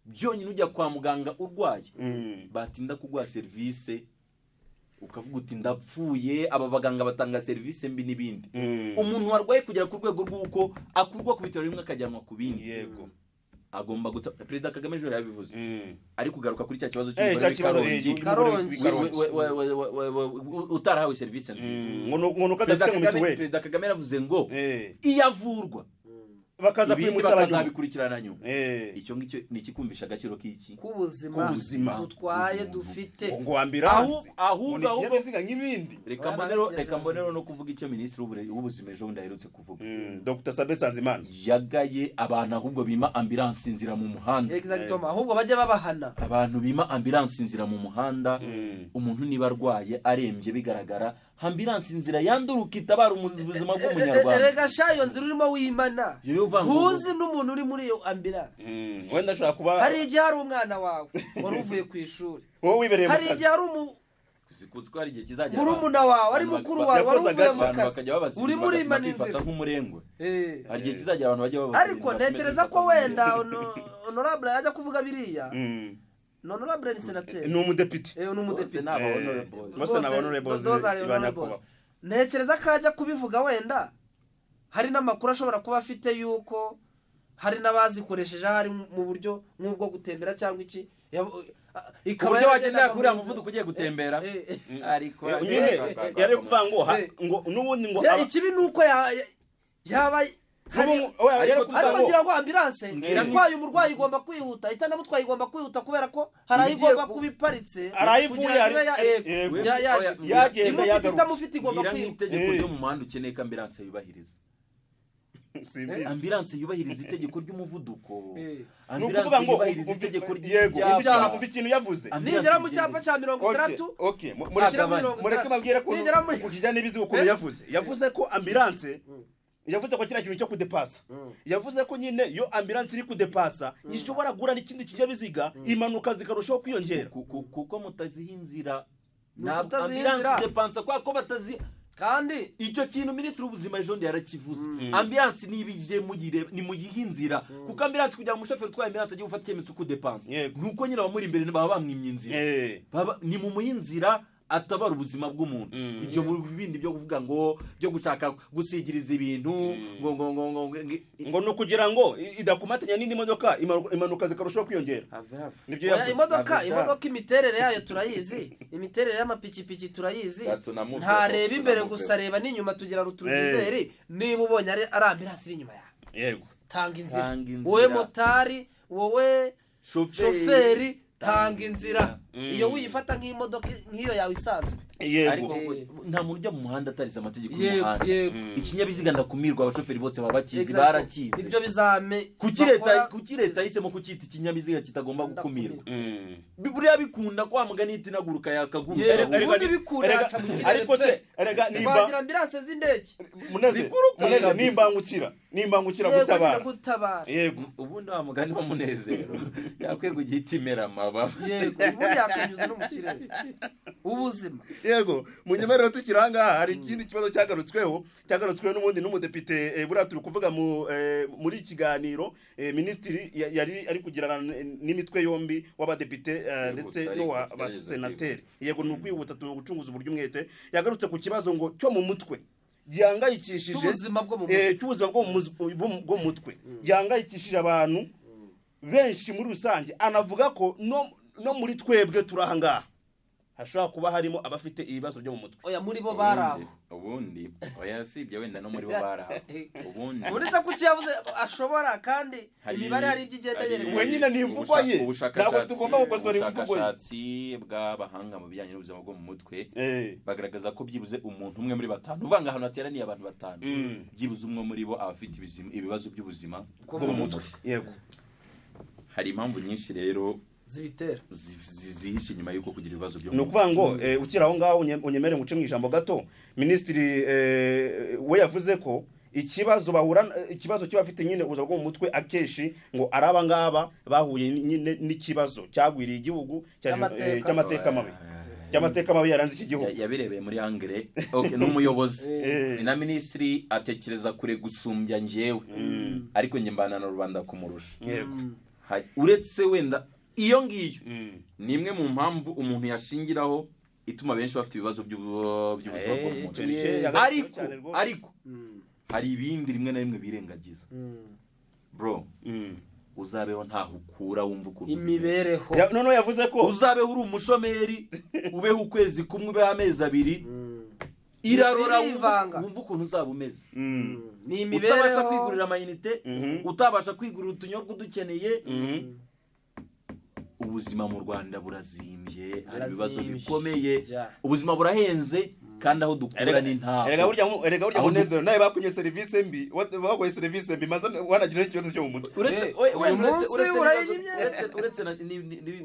byonyine, ujya kwa muganga urwaye, batinda kuguha serivisi ukavuga uti ndapfuye, aba baganga batanga serivisi mbi n'ibindi. Umuntu warwaye kugera ku rwego rw'uko akurwa ku bitaro bimwe akajyanwa ku bindi, agomba guta. Perezida Kagame ejo yabivuze, ari kugaruka kuri cya kibazo Cya cy'umugore kibazo, w'i Karongi, Karongi. w'i Karongi. utarahawe serivisi nziza. Ngo nuko Perezida adafite ngo Kagame, mituweli. Perezida Kagame yaravuze ngo iyo avurwa, Bakaza ibindi kuyimusaba nyuma. bakazabikurikirana nyuma. Icyo ngicyo ni ikikumvisha agaciro k'iki? K'ubuzima. K'ubuzima. Dutwaye, dufite. Ngo ambulance Ahubwo ngo ni ikinyabiziga nk'ibindi. Reka Oya, mbonero ntabwo reka mbonero no kuvuga icyo minisitiri w'ubuzima ejo bundi aherutse kuvuga. Dr Sabin Nsanzimana. Yagaye abantu ahubwo bima ambulance inzira mu muhanda. Exactement, ahubwo bajye babahana. Abantu bima ambulance inzira mu muhanda, umuntu niba arwaye arembye bigaragara, ambulance inzira yanduruka itabara ubuzima bw'umunyarwanda. Erega sha, iyo nzira urimo wimana, Iyo uvuga ngo- ntuzi n'umuntu uri muri iyo ambulance. Wenda ashobora kuba Hari igihe hari umwana wawe wari uvuye ku ishuri, wowe wibereye mu hari kazi. igihe hari umu Uzi ko hari igihe kizagera murumuna wawe ari abantu mukuru wawe wari yakoze uvuye mu agashyi. abantu kazi, bakajya babaza urimo ibintu urimana bagatuma kwifata inzira. nk'umurengwe. Hari igihe kizagera abantu bajya babaza Ariko ibintu ntekereza ko bakomeza wenda honorable yajya kuvuga biriya, ni honorable, ni senateri. Ni umudepite. Ni umudepite. Bose ni aba honorables. Bose ni aba honorables Those are ba honorables. nyakubahwa. Ntekereza ko ajya kubivuga wenda hari n'amakuru ashobora kuba afite yuko hari n'abazikoresheje ahari mu buryo nk'ubwo gutembera cyangwa iki, Ku buryo wagendera kuri uriya muvuduko ugiye gutembera, ariko Nyine yari kuvuga ngo ngo n'ubundi ngo Ikibi ni uko yaba N'ubu- oya, yari Ariko kuvuga ariko ngo ngira ngo ambulance Mbwira itwaye umurwayi igomba kwihuta, itanamutwaye igomba kwihuta, kubera ko hari aho Ibigiye igomba kuba iparitse Hari aho ivuye, kugira ngo ibe yego. Oya, Yagenda imufite, yagaruka. itamufite igomba Mbwira kwihuta. nk'itegeko ryo mu muhanda ukeneye ko ambulance yubahiriza. Simbizi. Ambulance yubahiriza itegeko ry'umuvuduko. Eh. Ni ukuvuga Ambulance ngo yubahiriza itegeko yego, ry'ibyapa. umva ikintu yavuze. Ambulance Nigera mu igenda. cyapa cya mirongo Okay, itandatu okay. Mureke Ashyira muri mirongo mureke itandatu. babwire ko Nigera muri ukijyana n'ibizigo ukuntu yavuze ko ambulance, yavuze ko kiriya kintu cyo kudepasa, yavuze ko nyine iyo ambulance iri kudepasa ishobora guhura n'ikindi kinyabiziga, impanuka zikarushaho kwiyongera. Kuko mutaziha inzira. Ni Ntabwo ukutaziha ambulance inzira. depansa kubera ko batazi Kandi icyo kintu. Minisitiri w'ubuzima ejo bundi yarakivuze: ambulance niba ije mugire nimuyihe inzira, kuko ambulance, kugira ngo umushoferi utwaye ambulance ajye gufata icyemezo cyo kudepansa, nuko nyine abamuri imbere baba bamwimye inzira. Baba ni mu muhe inzira atabara ubuzima bw'umuntu. Ibyo mu bindi byo kuvuga ngo byo gushaka gusigiriza ibintu ngo Ngo ni ukugira ngo idakomatanya n'indi modoka, impanuka zikarushaho kwiyongera. Have have. Nibyo Oya, yavuze. imodoka Have. imodoka imiterere yayo turayizi, imiterere y'amapikipiki turayizi. Tunamuveho, Ntareba imbere tunamuveho. gusa, reba n'inyuma, tugira rétroviseur. Niba ubonye ari ambulance iri inyuma yawe, tanga inzira. Tanga inzira. Wowe motari, wowe shoferi, tanga inzira. Iyo wiyifata nk'imodoka nk'iyo yawe isanzwe. Ariko nta muntu ujya mu muhanda atarize amategeko y'umuhanda. Ikinyabiziga ndakumirwa, abashoferi bose baba bakizi, barakize. Ibyo bizame Kuki leta bakora- kuki leta yahisemo kucyita ikinyabiziga kitagomba gukumirwa? Ndakumirwa. Buriya bikunda kwa mugani ihita inaguruka yakaguruka. Yego. Ubundi bikunda yaca mu kirere Ariko se pe. erega nimba Twagira ambulance z'indege. Muneze Ziguruka. Muneze, nimbangukira Yego, gutabara. nyine gutabara. Yego. Ubundi wa mugani wa Munezero yakwiye kujya imera amababa. Yego, ubundi yakanyuza no mu kirere ubuzima. Yego, munyemerero tukiri aha ngaha, hari ikindi kibazo cyagarutsweho n'ubundi n'umudepite. Buriya turi kuvuga muri iki kiganiro, minisitiri yari ari kugirana n'imitwe yombi w'abadepite, ndetse ariko, n'uw'abasenateri. Yego, ni ukwihuta, turi gucunguza uburyo umwete. Yagarutse ku kibazo ngo cyo mu mutwe gihangayikishije Cy'ubuzima bwo mu mutwe. Cy'ubuzima bwo mu mutwe gihangayikishije abantu benshi muri rusange, anavuga ko no muri twebwe turi aha ngaha hashobora kuba harimo abafite ibibazo byo mu mutwe. Oya, muri bo bari aho. Ubundi oya, usibye wenda no muri bo bari aho, ubundi Uretse ko icyo yavuze ashobora kandi imibare hari ibyo igenda yerekana. We nyine ni imvugo ye. Ntabwo tugomba gukosora imvugo ye. Ubushakashatsi bw'abahanga mu bijyanye n'ubuzima bwo mu mutwe bagaragaza ko byibuze umuntu umwe muri batanu, uvanga ahantu hateraniye abantu batanu, byibuze umwe muri bo aba afite ibibazo by'ubuzima bwo bwo mu mutwe, yego. Hari impamvu nyinshi rero zibitera zihishe inyuma y'uko kugira ibibazo byo Ni mu ukuvuga ngo ukiri aho ngaho, unyemere nguce mu ijambo gato. Minisitiri we yavuze ko ikibazo bahura, ikibazo cy'abafite nyine ubuzima bwo mu mutwe, akenshi ngo ari aba ngaba bahuye nyine n'ikibazo cyagwiriye igihugu Cy'amateka. Cy'amateka mabi yaranze iki gihugu. Yabirebeye muri angle, okay, ni umuyobozi, ni na minisitiri, atekereza kure gusumbya njyewe, ariko njye mbana na rubanda kumurusha. Uretse wenda iyo ngiyo ni imwe mu mpamvu umuntu yashingiraho ituma benshi bafite ibibazo by'ubuzima bwo mu mutwe, Icyo nicyo yagarutseho ariko cyane rwose. ariko hari ibindi rimwe na rimwe birengagiza, bro. Uzabeho ntaho ukura wumva ukuntu Imibereho. Noneho yavuze ko uzabeho uri umushomeri, ubeho ukwezi kumwe, ubeho amezi 2, irarora, Birivanga. wumva ukuntu uzaba umeze, Ni imibereho. utabasha kwigurira amayinite, utabasha kwigurira utunyobwa udukeneye. Ubuzima mu Rwanda burazimbye, hari ibibazo Burazimbye. bikomeye. Ubuzima burahenze kandi aho dukura ni ntaho. Erega burya Aho Munezero nawe bakunye serivisi mbi, baguhaye serivisi mbi maze wanagira n'ikibazo cyo mu mutwe. Uretse Uyu wenda munsi uretse urayinyimye. uretse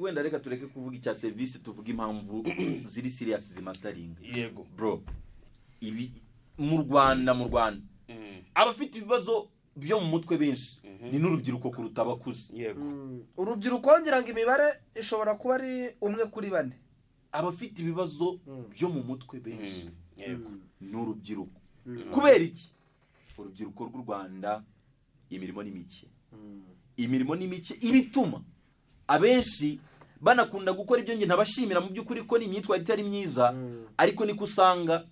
wenda reka tureke kuvuga icya serivisi, tuvuge impamvu ziri serious zimataringa. Bro, ibi mu Rwanda abafite ibibazo byo mu mutwe benshi ni n'urubyiruko kuruta abakuze. Urubyiruko ngira ngo imibare ishobora kuba ari umwe kuri bane. Abafite ibibazo byo mu mutwe benshi ni urubyiruko. Kubera iki? Urubyiruko rw'u Rwanda imirimo ni mike, imirimo ni mike, ibituma abenshi banakunda gukora ibyo njye ntabashimira mu by'ukuri ko ni imyitwarire itari myiza, ariko niko usanga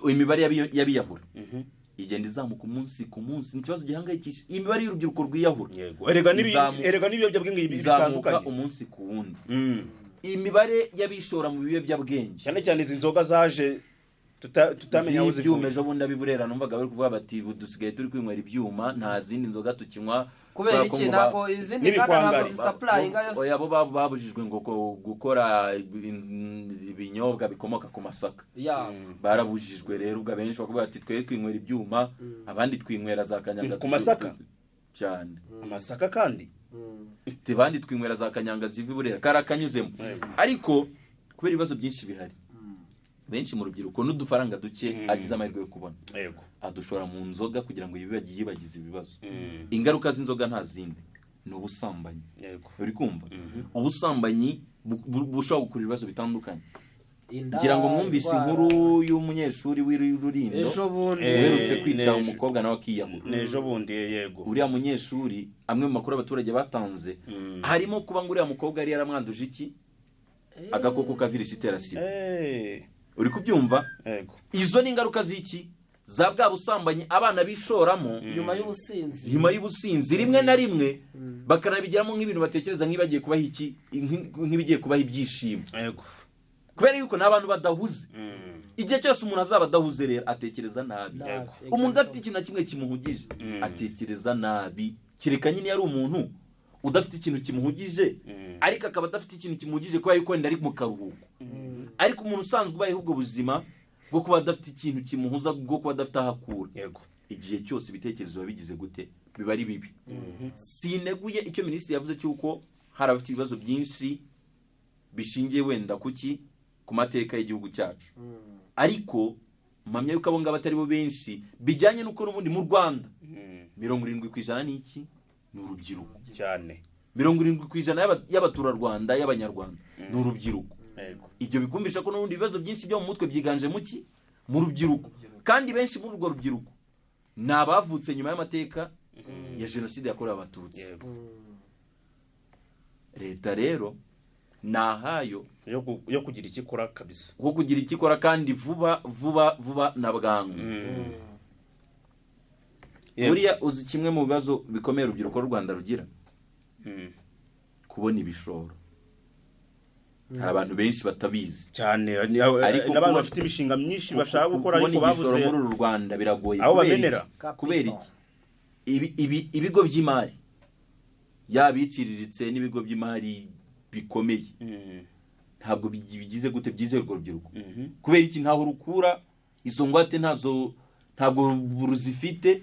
imibare y'abiyahura igenda izamuka umunsi ku munsi. Ni ikibazo gihangayikishije, imibare y'urubyiruko rwiyahura Erega Izamuka. erega n'ibiyobyabwenge izamuka bitandukanye. umunsi ku wundi, imibare y'abishora mu biyobyabwenge, Cyane cyane izi nzoga zaje tutamenya aho z'ibyuma. zivuye. Ejo bundi ab'i Burera numvaga bari kuvuga bati: "Ubu dusigaye turi kwinywera ibyuma, nta zindi nzoga tukinywa." Kubera Kubera ko iki? ngo Ntabwo izindi nganda ntabwo N'ibikwangari. zisupplyinga yose. Oya, bo babujijwe ngo gukora ibinyobwa bikomoka ku masaka. Barabujijwe rero. Ubwo abenshi bakavuga ati: "Twe twinywera ibyuma, abandi twinywera za kanyanga." Ku masaka? Cyane. Amasaka kandi. Ati: "Abandi twinywera za kanyanga ziva i Burera." Kari akanyuzemo, ariko kubera ibibazo byinshi bihari, benshi mu rubyiruko n'udufaranga duke agize amahirwe yo kubona adushora mu nzoga kugira ngo yibagize ibibazo. Ingaruka z'inzoga nta zindi, ni ubusambanyi. Uri kumva, ubusambanyi bushobora gukurura ibibazo bitandukanye. Inda, Ngira ngo mwumvise indwara. inkuru y'umunyeshuri w'i Rulindo Ejo bundi. uherutse kwica umukobwa nawe akiyahura. N'ejo bundi, yego. Uriya munyeshuri, amwe mu makuru abaturage batanze harimo kuba ngo uriya mukobwa yari yaramwanduje iki? Agakoko ka virusi itera sida. Uri kubyumva? Yego. Izo ni ingaruka z'iki? Za bwa busambanyi abana bishoramo Nyuma y'ubusinzi. Nyuma y'ubusinzi, rimwe na rimwe bakanabigiramo nk'ibintu batekereza nk'ibagiye kubaha iki, nk'ibigiye kubaha ibyishimo, kubera yuko ni abantu badahuze. Igihe cyose umuntu azaba adahuze rero, atekereza nabi. Nabi, Umuntu udafite exactly. ikintu na kimwe kimuhugije atekereza nabi, kereka nyine iyo ari umuntu udafite ikintu kimuhugije, ariko akaba adafite ikintu kimuhugije kubera yuko wenda ari mu karuhuko. Ariko umuntu usanzwe ubayeho ubwo buzima bwo kuba adafite ikintu kimuhuza, bwo kuba adafite aho akura, igihe cyose ibitekerezo biba bigize gute? Biba ari bibi. Sineguye icyo minisitiri yavuze cy'uko hari abafite ibibazo byinshi bishingiye wenda kuki, ku mateka y'igihugu cyacu, ariko mpamya yuko abo ngabo atari bo benshi, bijyanye n'uko n'ubundi mu Rwanda 70% ni iki? Ni urubyiruko. Cyane. 70% y'abaturarwanda, y'abanyarwanda, ni urubyiruko. Ibyo bikumvisha ko n'ubundi ibibazo byinshi byo mu mutwe byiganje mu ki? Mu rubyiruko. Kandi benshi muri urwo rubyiruko ni abavutse nyuma y'amateka ya Jenoside yakorewe Abatutsi. Leta rero ni ahayo Yo kugira icyo ikora kabisa. Kuko kugira icyo ikora, kandi vuba vuba vuba na bwangu. Buriya uzi kimwe mu bibazo bikomeye urubyiruko rw'u Rwanda rugira? Kubona ibishoro. Hari abantu benshi batabizi. Cyane. Ariko N'abantu bafite imishinga myinshi bashaka gukora, kubona ariko igishoro babuze muri uru Rwanda biragoye. aho Kubera bamenera. iki? Kubera iki? Ibigo by'imari, yaba iciriritse n'ibigo by'imari bikomeye, ntabwo bigize gute, byizera urwo rubyiruko. Kubera iki? Ntaho rukura izo ngwate, ntazo, ntabwo ruzifite.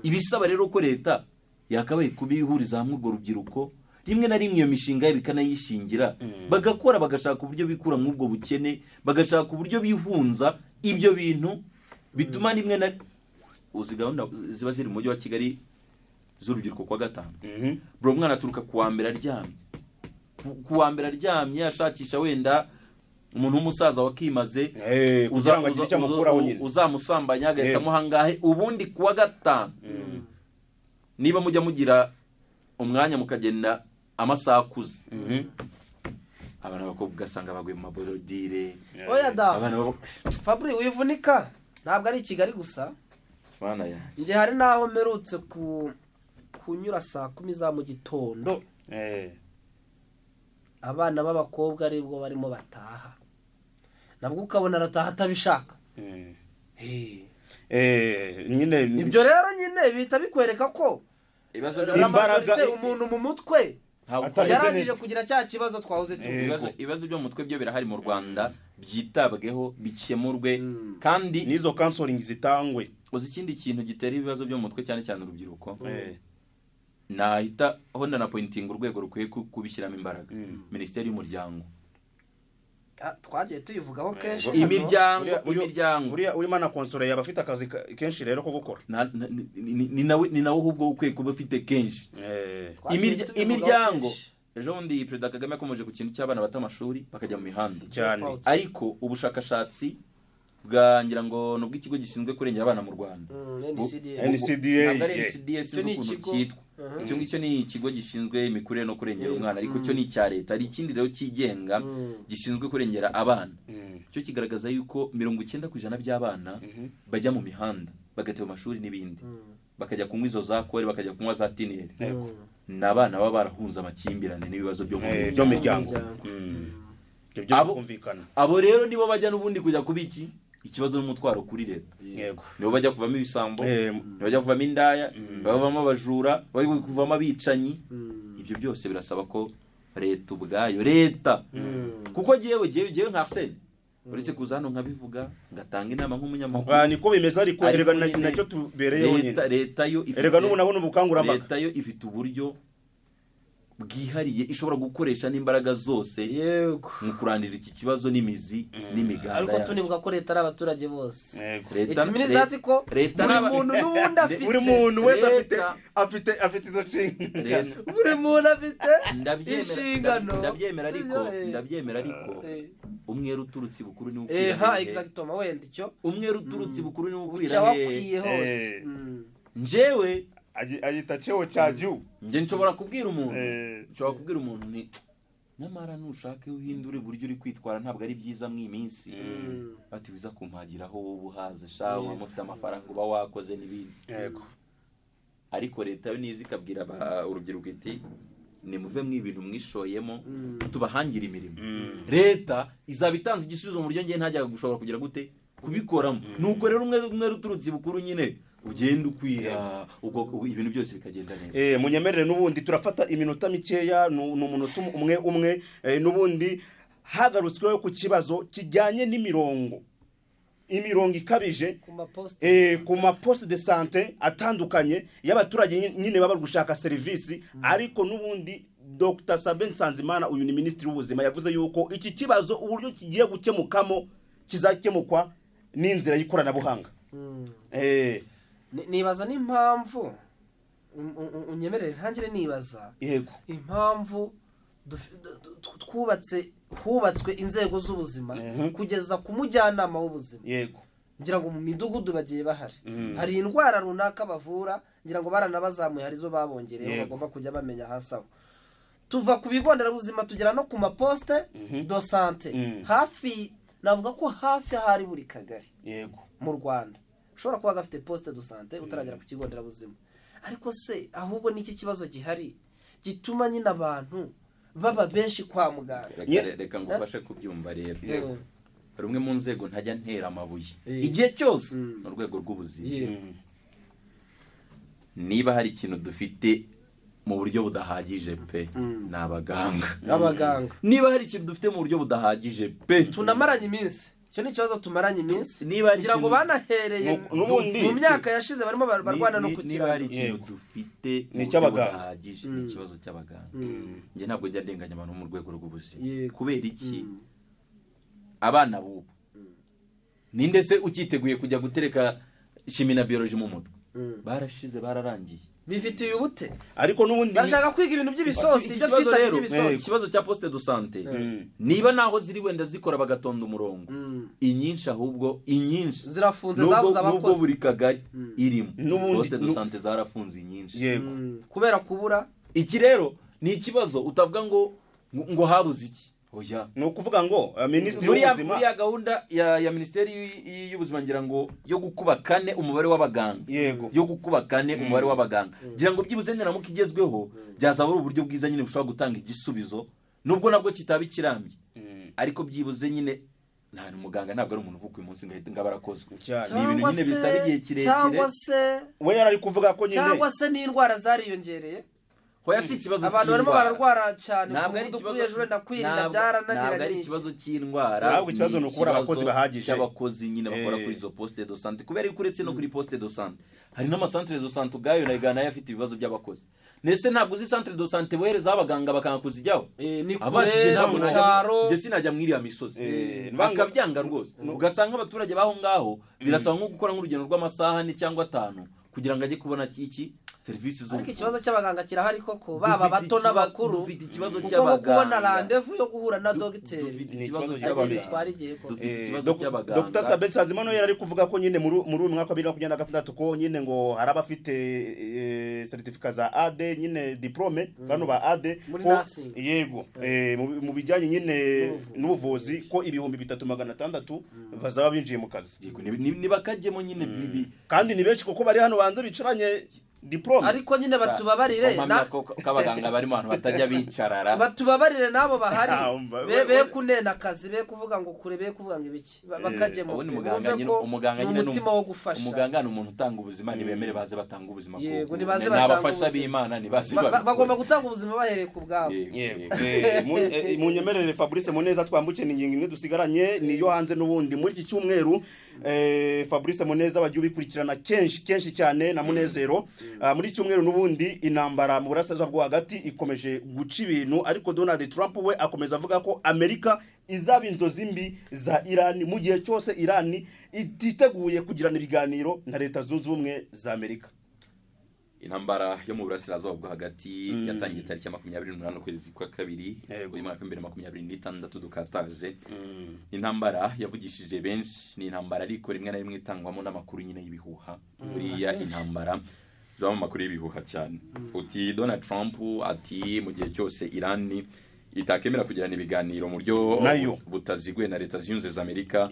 Ibisaba rero ko leta yakabaye kubihuriza hamwe urwo rubyiruko, rimwe na rimwe iyo mishinga yabo ikanayishingira, bagakora, bagashaka uburyo bikura muri ubwo bukene, bagashaka uburyo bihunza ibyo bintu bituma rimwe na uzi gahunda ziba ziri mu Mujyi wa Kigali z'urubyiruko kwa gatanu. Buri mwana aturuka ku wa mbere aryamye, ku wa mbere aryamye ashakisha wenda umuntu w'umusaza wakimaze Kugira ngo agire icyo amukuraho nyine. uzamusambanya, agahitamo ahangahe. Ubundi ku wa gatanu, niba mujya mugira umwanya mukagenda amasaha akuze, abana b'abakobwa ugasanga baguye mu maborodire. Oya da. Abana Fabri, wivunika, ntabwo ari i Kigali gusa. Bana yanjye. Njye hari n'aho mperutse kunyura saa 10 za mu gitondo, abana b'abakobwa aribwo barimo bataha, nabwo ukabona arataha atabishaka. Nyine Ibyo rero nyine bihita bikwereka ko Ibibazo byo la Imbaraga- majorité, umuntu mu mutwe Ntabwo Atameze yarangije neza. kugira cya kibazo twahoze tuvuga. Ibibazo byo mu mutwe byo birahari mu Rwanda, byitabweho, bikemurwe kandi N'izo counseling zitangwe. Uzi ikindi kintu gitera ibibazo byo mu mutwe, cyane cyane urubyiruko? Nahita ho ndanapointinga urwego rukwiye kubishyiramo imbaraga: Minisiteri y'Umuryango. Ah, twagiye tuyivugaho kenshi hano. Imiryango, imiryango. Uriya Uwimana Consolée yaba afite akazi kenshi rero ko gukora. Ni nawe ahubwo ukwiye kuba ufite kenshi. Twagiye tubivugaho Imiryango. kenshi. Ejo bundi Perezida Kagame yakomeje ku kintu cy'abana bata amashuri bakajya mu mihanda. Cyane. Dropouts. Ariko ubushakashatsi bwa, ngira ngo ni ubw'ikigo gishinzwe kurengera abana mu Rwanda. NCDA. NCDA. Ntabwo ari NCDA, Icyo sinzi ni ukuntu ikigo. cyitwa. Icyo ngicyo ni ikigo gishinzwe imikurire no kurengera umwana, ariko cyo ni icya leta. Hari ikindi rero cyigenga gishinzwe kurengera abana. Cyo kigaragaza yuko 90% by'abana bajya mu mihanda, bagateba amashuri n'ibindi, bakajya kunywa izo za kore, bakajya kunywa za tineri, ni abana baba barahunze amakimbirane n'ibibazo byo mu miryango. Byo mu miryango. Miryango. Ibyo byo kumvikana. Abo rero nibo bajya n'ubundi kujya kuba iki? Ikibazo n'umutwaro kuri leta. Nibo bajya kuvamo ibisambo, nibo bajya kuvamo indaya, nibo bavamo abajura, bajya kuvamo abicanyi. Ibyo byose birasaba ko leta ubwayo, leta, kuko jyewe nka Arsene, uretse kuza hano nkabivuga, ngatanga inama nk'umunyamakuru. Ah, niko bimeze, ariko Ariko erega nyine nacyo tubereyeho nyine. Leta yo ifite, Erega n'ubu nabona ubukangurambaga. leta yo ifite uburyo bwihariye ishobora gukoresha n'imbaraga zose mu kurandira iki kibazo n'imizi n'imiganda Ariko yacyo. tunibuka ko leta ari abaturage bose. Leta It means that ko leta buri muntu n'ubundi afite Buri muntu wese afite afite izo nshingano. Buri muntu afite inshingano. Ndabyemera, ariko Sibyo? Ndabyemera, ariko umwera uturutse ibukuru niwo ukwira Ha, hehe. Exactement, wenda icyo Umwera uturutse ibukuru niwo ukwira uca hehe. wakwiye hose. Njyewe Ayita cheo cha juu. Njye nshobora kubwira umuntu, nshobora kubwira umuntu ni nyamara nushake uhindure uburyo uri kwitwara, ntabwo ari byiza mu iyi minsi. Bati wiza kumpagiraho, wowe uhaze sha, waba ufite amafaranga, uba wakoze n'ibindi. Ariko leta yo niza ikabwira urubyiruko iti nimuve mu ibintu mwishoyemo, tubahangire imirimo, leta izaba itanze igisubizo mu buryo ngiye ntajyaga gushobora kugira gute kubikoramo. Nuko rero umwe uturutse ibukuru nyine ugenda ukwira, ubwo ibintu byose bikagenda neza. Munyemerere n'ubundi turafata iminota mikeya, ni umunota umwe umwe. N'ubundi hagarutsweho ku kibazo kijyanye n'imirongo, imirongo ikabije ku maposite, ku ma poste de santé atandukanye y'abaturage nyine baba bari gushaka serivisi. Ariko n'ubundi Dr Sabin Nsanzimana, uyu ni minisitiri w'ubuzima, yavuze yuko iki kibazo uburyo kigiye gukemukamo kizakemukwa n'inzira y'ikoranabuhanga. Nibaza n'impamvu, unyemerere ntangire nibaza impamvu twubatse, hubatswe inzego z'ubuzima kugeza ku mujyanama w'ubuzima. Ngira ngo mu midugudu bagiye bahari, hari indwara runaka bavura, ngira ngo baranabazamuye, hari izo babongereyeho bagomba kujya bamenya hasi aho. Tuva ku bigo nderabuzima tugera no ku maposte de santé. Hafi, navuga ko hafi ahari buri kagari mu Rwanda ushobora kuba gafite poste de santé utaragera ku kigo nderabuzima. Ariko se ahubwo n'iki kibazo gihari gituma nyine abantu baba benshi kwa muganga? Reka ngufashe kubyumva rero. Rumwe mu nzego ntajya ntera amabuye igihe cyose ni urwego rw'ubuzima. Niba hari ikintu dufite mu buryo budahagije pe, ni abaganga. Abaganga. Niba hari ikintu dufite mu buryo budahagije pe, Tunamaranye iminsi, icyo ni ikibazo tumaranye iminsi. Niba hari Ngira ngo ikintu banahereye N'ubundi mu myaka yashize barimo barwana no Niba hari kukirandura. ikintu dufite Ni mu buryo icy'abaganga. budahagije, ni ikibazo cy'abaganga. Njye ntabwo njya ndenganya abantu bo mu rwego rw'ubuzima. Kubera iki? Abana b'ubu, ninde se ukiteguye kujya gutereka chimie na biologie mu mutwe? Barashize, bararangiye. Bifitiye ubute. Ariko n'ubundi Barashaka kwiga ibintu by'ibisosi, Iki ibyo kibazo twita rero, iby'ibisosi. ikibazo cya poste de santé, niba naho ziri wenda zikora bagatonda umurongo, inyinshi, ahubwo inyinshi Zirafunze, nubwo zabuze nubwo abakozi. buri kagari irimo poste de santé, zarafunze inyinshi. Kubera kubura. Iki rero ni ikibazo utavuga ngo habuze iki, oya. Ni ukuvuga ngo minisitiri w'ubuzima Muri ya gahunda ya minisiteri y'ubuzima, ngira ngo yo gukuba kane umubare w'abaganga, yo gukuba kane umubare w'abaganga, ngira ngo byibuze niramuka igezweho byazaba ari uburyo bwiza nyine bushobora gutanga igisubizo, nubwo nabwo kitaba ikirambye, ariko byibuze nyine nta muganga, ntabwo ari umuntu uvuka uyu munsi ngo ahite ngo abe arakozwe. Cyane. Ni ibintu nyine bisaba igihe kirekire. Cyangwa se We yari ari kuvuga ko nyine Cyangwa se n'indwara zariyongereye. Hoya, si ikibazo Abantu barimo cy'indwara. bararwara cyane ku Ntabwo ari muvuduko ikibazo uri hejuru, wenda kwirinda byarananiranye ntabwo ari n'iki. ikibazo cy'indwara. Ntabwo ikibazo ni ukubura ikibazo abakozi bahagije. cy'abakozi nyine bakora kuri izo poste de santé, kubera yuko uretse no kuri poste de santé hari n'amacentre de santé ubwayo nayo nayo afite ibibazo by'abakozi. Ndetse ntabwo uzi centre de santé boherezaho abaganga bakanga kuzijyaho. Ni Avuga ati, kure, "Njye ntabwo mu najya cyaro." Njye sinajya muri iriya misozi. Bakabyanga rwose, ugasanga abaturage b'aho ngaho birasaba nko gukora nk'urugendo rw'amasaha 4 cyangwa 5 kugira ngo ajye kubona iki serivisi Ariko z'ubuvuzi. ikibazo cy'abaganga kirahari koko, baba Dufite bato n'abakuru, dufite ikibazo kuko nko kubona cy'abaganga. rendez-vous yo guhura na dogiteri Dufite Ni ikibazo ikibazo agiye cy'abaganga. bitwara igihe koko. Dufite ikibazo cy'abaganga. Dr Sabin Nsanzimana yari ari kuvuga ko nyine muri uyu mwaka wa 2026 ko nyine ngo hari abafite certificat za AD, nyine diplôme bano ba AD Muri ko nursing. Yego, mu bijyanye nyine N'ubuvuzi. n'ubuvuzi, ko 3600 bazaba binjiye mu kazi. Yego, nibakajyemo nyine Kandi ni benshi kuko bari hano banze bicaranye. Diplôme. Ariko nyine batubabarire. Mpamya ko abaganga barimo abantu batajya bicarara. Batubabarire n'abo bahari. Ah, umva- Be kunena akazi, be kuvuga ngo kure, be kuvuga ngo ibiki. Bakajyemo Ubundi pe, muganga bumve nyine ko umuganga ni nyine umutima wo gufasha. Umuganga ni umuntu utanga ubuzima, nibemere baze batanga ubuzima. Yego, nibaze ni batanga abafasha ubuzima. b'Imana, nibaze babikore. Bagomba gutanga ubuzima bahereye ku bwabo. Yego, Yego. yego. Munyemerere Fabrice Muneza twambuke, ni ingingo imwe dusigaranye, niyo hanze n'ubundi muri iki cyumweru. Fabrice Muneza wagiye ubikurikirana kenshi kenshi cyane na Munezero. Muri iki cyumweru n'ubundi intambara mu burasirazuba bwo hagati ikomeje guca ibintu, ariko Donald Trump we akomeza avuga ko Amerika izaba inzozi mbi za Iran mu gihe cyose Iran ititeguye kugirana ibiganiro na Leta Zunze Ubumwe za Amerika. Intambara yo mu burasirazuba bwo hagati yatangiye tariki ya 28 ukwezi kwa kabiri uyu mwaka 2026 dukataje. Intambara yavugishije benshi, ni intambara ariko rimwe na rimwe itangwamo n'amakuru nyine y'ibihuha. Buriya intambara zibamo amakuru y'ibihuha cyane. Uti Donald Trump ati mu gihe cyose Iran itakemera kugirana ibiganiro mu buryo Nayo. butaziguye na Leta Zunze Ubumwe za Amerika,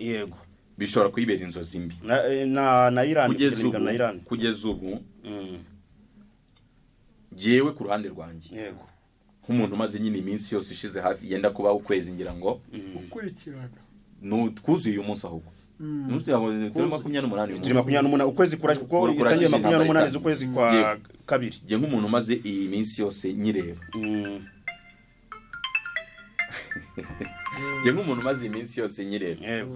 bishobora kuyibera inzozi mbi. Na Iran Kugeza kugirana ubu na Iran. Kugeza ubu jyewe ku ruhande rwanjye, nk'umuntu umaze nyine iminsi yose ishize hafi yenda kubaho ukwezi ngira ngo ukurikirana, twuzuye uyu munsi, ahubwo umunsi turi 28 uyu Turi munsi. 28, ukwezi kurashe kuko Kurashe yatangiye 28 intambara z'ukwezi kwa kabiri. Njye nk'umuntu umaze iyi minsi yose nyireba, njye nk'umuntu umaze iyi minsi yose nyireba,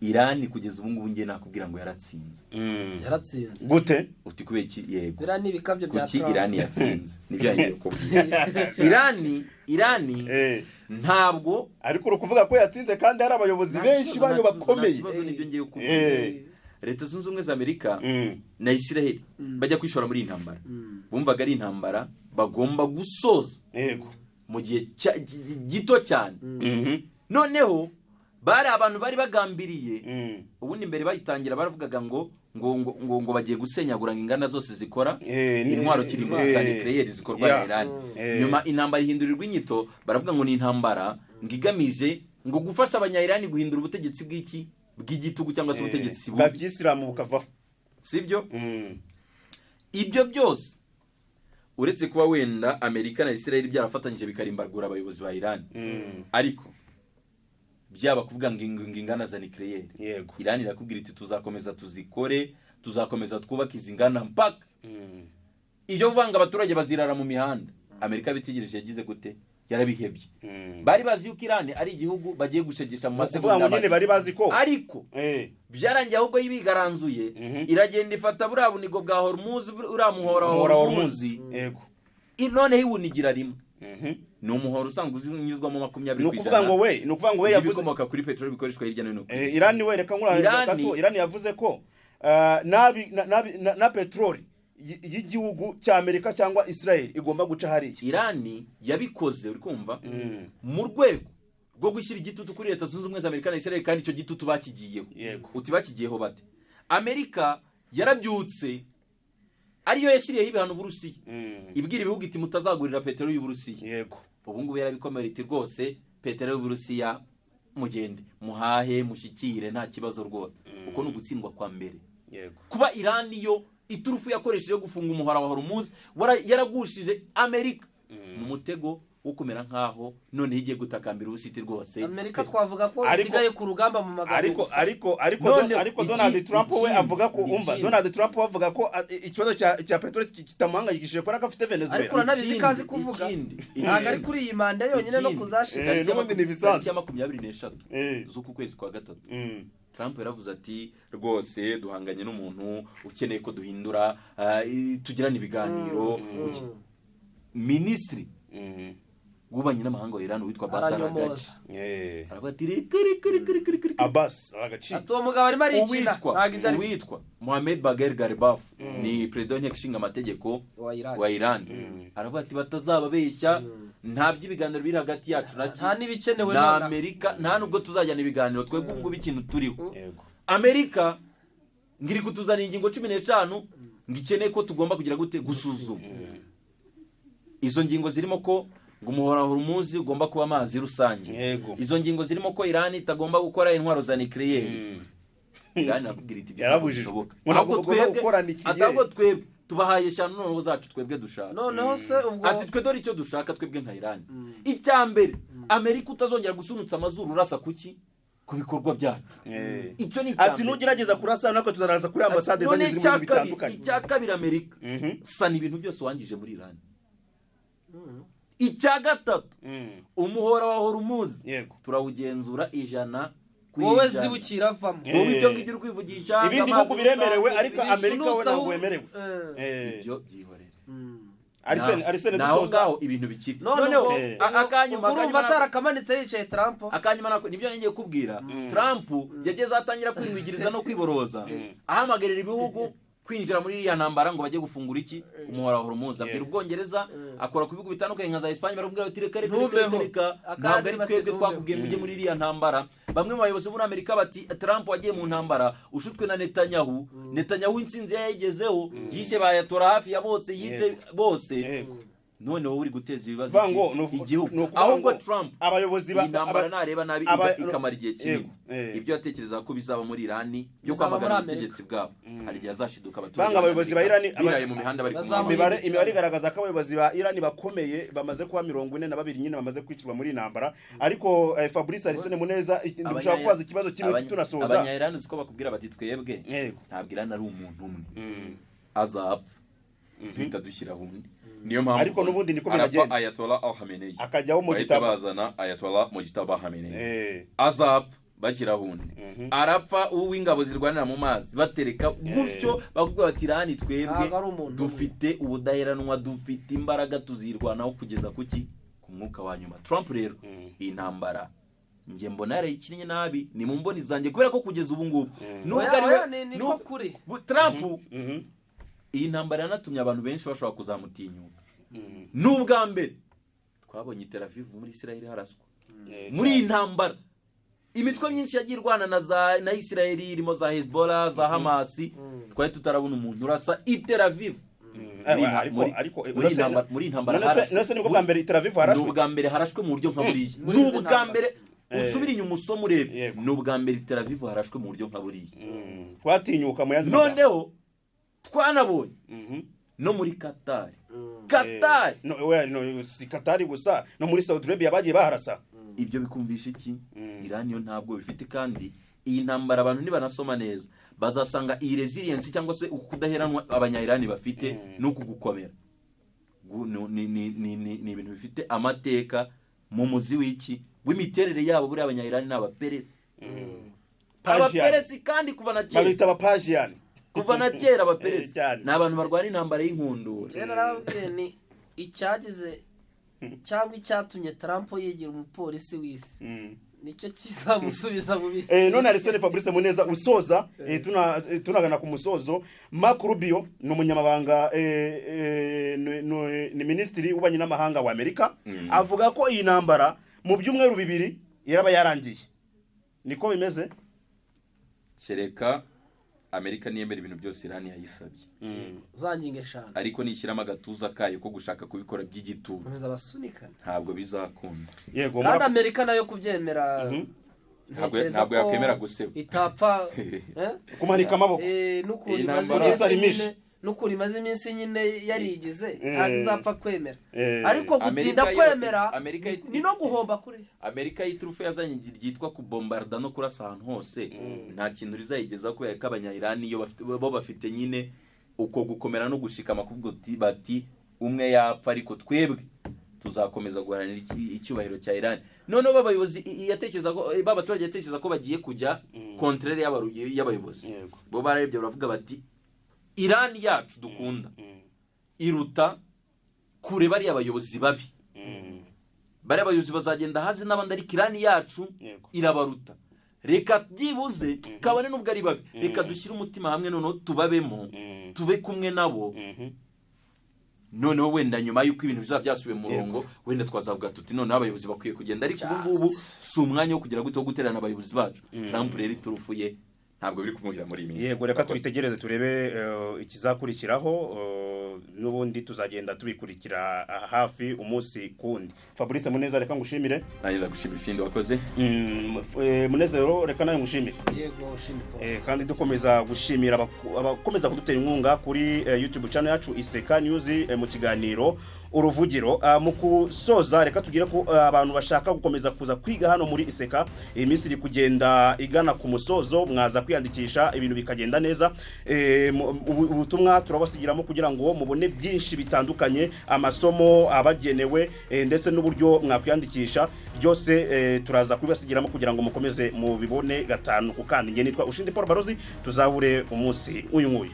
Irani kugeza ubu ngubu ngiye nakubwira ngo yaratsinze. Yaratsinze. Gute? Uti kubera iki? Yego. Biriya ni ibikabyo bya Kuki Trump. Irani yatsinze? Nibyo yagiye kuvuga. Irani ntabwo Ariko uri kuvuga ko yatsinze kandi hari abayobozi Nta benshi kibazo, bayo nta kibazo, bakomeye. nta kibazo, nibyo ngiye kuvuga. Leta Zunze Ubumwe za Amerika na Isiraheli bajya kwishora muri iyi ntambara, bumvaga ari intambara bagomba gusoza mu gihe gito cyane. Noneho bari abantu bari bagambiriye, ubundi mbere bayitangira baravugaga ngo bagiye gusenyagura ngo inganda zose zikora intwaro kirimbuzi za nucléaire zikorwa na Iran. Nyuma intambara ihindurirwa inyito, baravuga ngo ni intambara ngo igamije ngo gufasha abanya-Iran guhindura ubutegetsi bw'iki bw'igitugu cyangwa se ubutegetsi bwa bubi, kisilamu bukavaho. Sibyo? Ibyo byose, uretse kuba wenda Amerika na Israel byarafatanyije bikarimbagura abayobozi ba Iran, ariko byaba kuvuga ngo inganda za nucléaire, Iran irakubwira iti tuzakomeza tuzikore, tuzakomeza twubake izi nganda mpaka. Ibyo kuvuga ngo abaturage bazirara mu mihanda, Amerika bitegereje yagize gute? Yarabihebye. Bari bazi yuko Iran ari igihugu bagiye gushegesha mu Ni ukuvuga ngo masegonda nyine make. bari bazi ko Ariko byarangiye ahubwo yibigaranzuye, iragenda ifata buriya bunigo bwa Hormuz, uriya muhora wa Umuhora wa Hormuz, Hormuz. Noneho iwunigira rimwe. Ni umuhoro usanzwe unyuzwamo 20 Ni ku ukuvuga ngo ijana we ni ukuvuga ngo we yavuze by'ibikomoka kuri peteroli bikoreshwa hirya no hino ku isi. Irani we, reka nkura gato, Irani yavuze ko nabi na, nabi na peteroli y'igihugu cya Amerika cyangwa Israel igomba guca hariya. Irani yabikoze, uri kumva, mu rwego rwo gushyira igitutu kuri Leta Zunze Ubumwe za Amerika na Israel, kandi icyo gitutu bakigiyeho. Uti bakigiyeho bate? Amerika yarabyutse, ariyo yashyiriyeho ibihano Uburusiya, ibwira ibihugu iti mutazagurira peteroli y'Uburusiya. Ubu ngubu yarabikomera iti rwose peteroli y'Uburusiya mugende muhahe mushyikire, nta kibazo rwose. Uko ni ugutsindwa kwa mbere. Kuba Irani yo iturufu yakoresheje yo gufunga umuhora wa Hormuz yaragushije Amerika mu mutego wo kumera nkaho noneho igiye gutakambira ubusiti rwose. Amerika twavuga ko isigaye ku rugamba mu magambo Ariko gusa. ariko ariko Donald Trump we avuga ko, umva, Donald Trump we avuga ko ikibazo cya peteroli kitamuhangayikishije kubera ko afite Venezuela. Ariko uranabizi ko azi kuvuga. Ntabwo ari kuri iyi manda yonyine, no kuzashize. N'ubundi ni ibisanzwe. Tariki ya 23 z'uku kwezi kwa gatatu, Trump yaravuze ati rwose duhanganye n'umuntu ukeneye ko duhindura, tugirana ibiganiro. Minisitiri w'ububanyi n'amahanga wa Iran witwa Abbas Araghchi Aranyomoza. aravuga ati reka reka reka reka reka reka. Abbas Araghchi. Ati uwo mugabo arimo arikina. Uwitwa Ntabwo ibyo ari uwitwa Mohamed Bagher Ghalibaf, ni perezida w'inteko ishinga amategeko wa Iran. wa Iran, aravuga ati batazababeshya, nta by'ibiganiro biri hagati yacu na Nta n'ibikenewe na nonaha. Amerika, nta nubwo tuzajyana ibiganiro. Twebwe ubu ngubu ikintu turiho, Amerika ngo iri kutuzanira ingingo 15 ngo ikeneye ko tugomba kugira gute? Gusuzuma. Izo ngingo zirimo ko ngo umuhora Hormuz ugomba kuba amazi rusange. Izo ngingo zirimo ko Iran itagomba gukora intwaro za nucléaire. Iran irakubwira iti ibyo Yarabujijwe. ntibishoboka. Ngo ntabwo Ahubwo mugomba twebwe gukora nucléaire. Ahubwo twebwe Tubahaye 5 noneho zacu twebwe dushaka. Noneho se ubwo Ati twe dore icyo dushaka twebwe nka Irani. Icya mbere, Amerika utazongera gusunutsa amazuru urasa kuki ku bikorwa byacu. Icyo ni icya Ati mbere. Nugerageza kurasa natwe tuzaraza kuri ambasade None zanyu ziri mu icya bihugu kabiri, bitandukanye. icya kabiri, Amerika sana ibintu byose wangije muri Irani. Icya gatatu, umuhora wa Hormuz turawugenzura 100 ku Wowe ijana. zibukira vamo. Wowe ibyo ngibyo uri kwivugisha Ibindi amazi bihugu biremerewe, rusange, ariko Amerika we Bisunutse ntabwo aho- wemerewe. Ibyo byihorere. Arsene, Arsene, Naho dusoza. ngaho ibintu bikiri. None Noneho ubwo akanyuma, ubwo urumva akanyuma atarakamanitse yicaye Trump. Akanyuma nako nibyo ngiye kubwira. Trump yageze atangira kwinwigiriza no kwiboroza, ahamagarira ibihugu kwinjira muri iriya ntambara ngo bajye gufungura iki, umuhora wa Hormuz. Abwira Ubwongereza, akora ku bihugu bitandukanye nka za Espagne, baramubwira bati reka, reka, reka, reka, Ntubeho. reka, Akandi ntabwo ari bati twebwe ntubeho. twakubwiye ngo ujye muri iriya ntambara. Bamwe mu bayobozi bo muri Amerika bati Trump wagiye mu ntambara ushutswe na Netanyahu. Netanyahu intsinzi yayigezeho, yishe bayatora hafi ya bose, yishe bose. None wowe uri guteza ibibazo Vuga ngo igihugu. ni ukuvuga Ahubwo ngo Trump, abayobozi iyi ntambara nareba nabi ikamara igihe kinini, Yego. ibyo yatekereza ko bizaba muri Irani byo Bizaba muri kwamagana Amerika. ubutegetsi bwabo, hari igihe azashiduka abaturage Banga abayobozi ba b'Amerika Irani biraye mu mihanda bari Bazamuye kumwamagana. Imibare igaragaza ko abayobozi ba Irani bakomeye bamaze kuba 42 nyine bamaze kwicirwa muri iyi ntambara. Ariko Fabrice Arsene Muneza, nshaka kubaza ikibazo kimwe tunasoza. Abanya-Irani uzi ko bakubwira bati twebwe ntabwo Irani ari umuntu umwe, azapfa duhita dushyiraho undi. Niyo mpamvu Ariko n'ubundi niko arapfa binagenda. Ayatollah Al Khamenei, Akajyaho bahita Mujtaba. bazana Ayatollah Mujtaba Khamenei. Azapfa bashyiraho undi, arapfa uw'ingabo zirwanira mu mazi batereka gutyo. Bakubwira bati Irani twebwe Ntabwo ari umuntu umwe. dufite ubudaheranwa, dufite imbaraga, tuzirwanaho kugeza kuki, ku mwuka wa nyuma. Trump rero iyi ntambara njye mbona yarayikinnye nabi, ni mu mboni zanjye, kubera ko kugeza ubu ngubu nubwo Oya, ari we oya, ni ko kuri. Trump iyi ntambara yanatumye abantu benshi bashobora kuzamutinyuka. N'ubwa mbere twabonye Tel Aviv muri Israel haraswa muri iyi ntambara. Imitwe myinshi yagiye irwana na za na Israel, irimo za Hezbollah, za Hamas, twari tutarabona umuntu urasa i Tel Aviv. Ariko ariko Muri iyi ntambara harashwe. None se nibwo bwa mbere i Tel Aviv Ni harashwe? ubwa mbere harashwe mu buryo nka buriya. Muri Ni izi ubwa ntambara. mbere. Usubire inyuma usome urebe. Ni ubwa mbere i Tel Aviv harashwe mu buryo nka buriya. Twatinyuka mu yandi magambo. Noneho twanabonye no muri Qatar, Qatar. No, oya, no, si Qatar gusa, no muri Saudi Arabia bagiye baharasa. Ibyo bikumvisha iki? Irani yo ntabwo bifite. Kandi iyi ntambara abantu nibanasoma neza bazasanga iyi resilience cyangwa se uku kudaheranwa abanya-Irani bafite n'uku gukomera ni ibintu bifite amateka mu muzi w'iki, w'imiterere yabo. Buriya abanya-Irani ni Abaperesi. Persian. Abaperesi kandi kuva na kera. Babita Abapersian. Kuva na kera Abaperesi Cyane. ni abantu barwana intambara y'inkundura. Kera narababwiye ni icyagize cyangwa icyatumye Trump yigira umupolisi w'isi, nicyo kizamusubiza mu bisi. None Arsene Fabrice Muneza, usoza, tunagana ku musozo, Marco Rubio ni umunyamabanga, ni minisitiri w'ububanyi n'amahanga wa Amerika, avuga ko iyi ntambara mu byumweru 2 iraba yarangiye. Niko bimeze? Kereka Amerika niyemera ibintu byose Irani yayisabye. Uzanginga 5. Ariko nishyiramo agatuza kayo ko gushaka kubikora by'igitugu, Komeza basunikane. ntabwo bizakunda. Yego. Kandi Amerika nayo kubyemera, ntekereza Ntabwo ko yakwemera guseba. itapfa, eh? Kumanika amaboko. N'ukuntu Iyi imaze ntambara- iminsi Isarimishe. nyine, n'ukuntu imaze iminsi nyine yarigize, ntabwo izapfa kwemera. Ariko gutinda kwemera ni no guhomba kuri Amerika y'iturufu yazanye ryitwa kubombarda no kurasa ahantu hose, nta kintu rizayigezaho, kubera ko abanya-Irani iyo bo bafite nyine uko gukomera no gushikama kuvuga bati umwe yapfa ariko twebwe tuzakomeza guharanira icyubahiro cya Irani. Noneho b'abayobozi yatekereza ko b'abaturage yatekereza ko bagiye kujya contraire y'abayobozi. Bo bararebye baravuga bati Irani yacu dukunda iruta kure bariya bayobozi babi. Bariya bayobozi bazagenda hazi n'abandi, ariko Irani yacu irabaruta. Reka byibuze kabone n'ubwo ari babi, reka dushyire umutima hamwe, noneho tubabemo, tube kumwe nabo. Noneho wenda nyuma y'uko ibintu bizaba byasubiye mu murongo, wenda twazavuga tuti noneho abayobozi bakwiye kugenda, ariko ubu ngubu si umwanya wo kugira gute, wo guterana abayobozi bacu. Trump rero iturufu ye Ntabwo biri kumuhira muri iyi minsi. Yego, reka tubitegereze turebe ikizakurikiraho. N'ubundi tuzagenda tubikurikira hafi umunsi kundi. Fabrice Muneza, reka ngushimire. Nanjye ndagushimira, ifindi wakoze. Munezero, reka nawe ngushimire. Yego, ushimye Paul. Kandi dukomeza gushimira abakomeza kudutera inkunga kuri YouTube channel yacu Iseka News, mu kiganiro Uruvugiro. Mu kusoza, reka tugire ko abantu bashaka gukomeza kuza kwiga hano muri Iseka, iyi minsi iri kugenda igana ku musozo, mwaza kwiyandikisha ibintu bikagenda neza. Ubutumwa turabasigiramo kugira ngo mubone byinshi bitandukanye, amasomo abagenewe, ndetse n'uburyo mwakwiyandikisha byose, turaza kubibasigiramo kugira ngo mukomeze mubibone gatanu ku kandi. Njye nitwa Ushindi Paul Barozi, tuzahure umunsi uyu nguyu.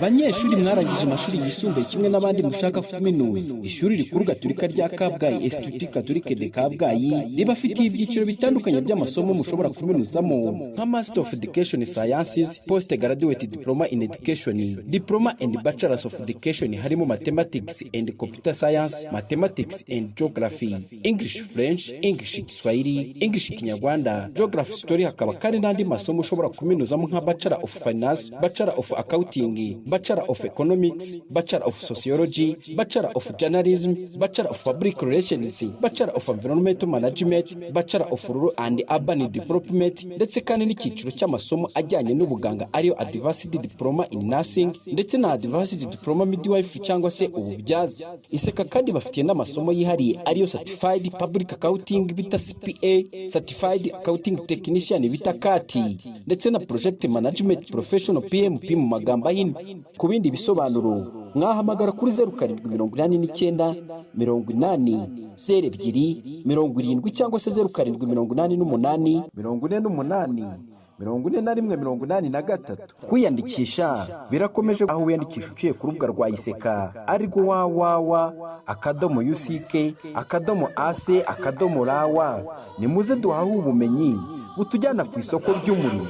Banyeshuri mwarangije amashuri yisumbuye kimwe n'abandi mushaka kuminuza, Ishuri Rikuru Gaturika rya Kabgayi, Institut Catholique de Kabgayi, ribafitiye ibyiciro bitandukanye by'amasomo mushobora kuminuzamo nka Master of Education Sciences, Post Graduate Diploma in Education, Diploma and Bachelors of Education harimo Mathematics and Computer Science, Mathematics and Geography, English French, English Kiswahili, English Kinyarwanda, Geography Story. Hakaba kandi n'andi masomo ushobora kuminuzamo nka Bachelor of Finance, Bachelor of Accounting, Bachelor of Economics, Bachelor of Sociology, Bachelor of Journalism, Bachelor of Public Relations, Bachelor of Environmental Management, Bachelor of Rural and Urban Development, ndetse kandi n'icyiciro cy'amasomo ajyanye n'ubuganga ariyo Advanced Diploma in Nursing ndetse na Advanced Diploma Midwife cyangwa se ububyaza. Iseka kandi bafitiye n'amasomo yihariye ariyo Certified Public Accounting bita CPA, Certified Accounting Technician bita CAT, ndetse na Project Management Professional, PMP mu magambo ahinnye. Ku bindi bisobanuro mwahamagara kuri 0789 80 02 70 cyangwa se 0788 48 41 83. Kwiyandikisha birakomeje, aho wiyandikisha uciye ku rubuga rwa Iseka arirwo www.uck.ac.rw. Nimuze duhahe ubumenyi butujyana ku isoko ry'umurimo.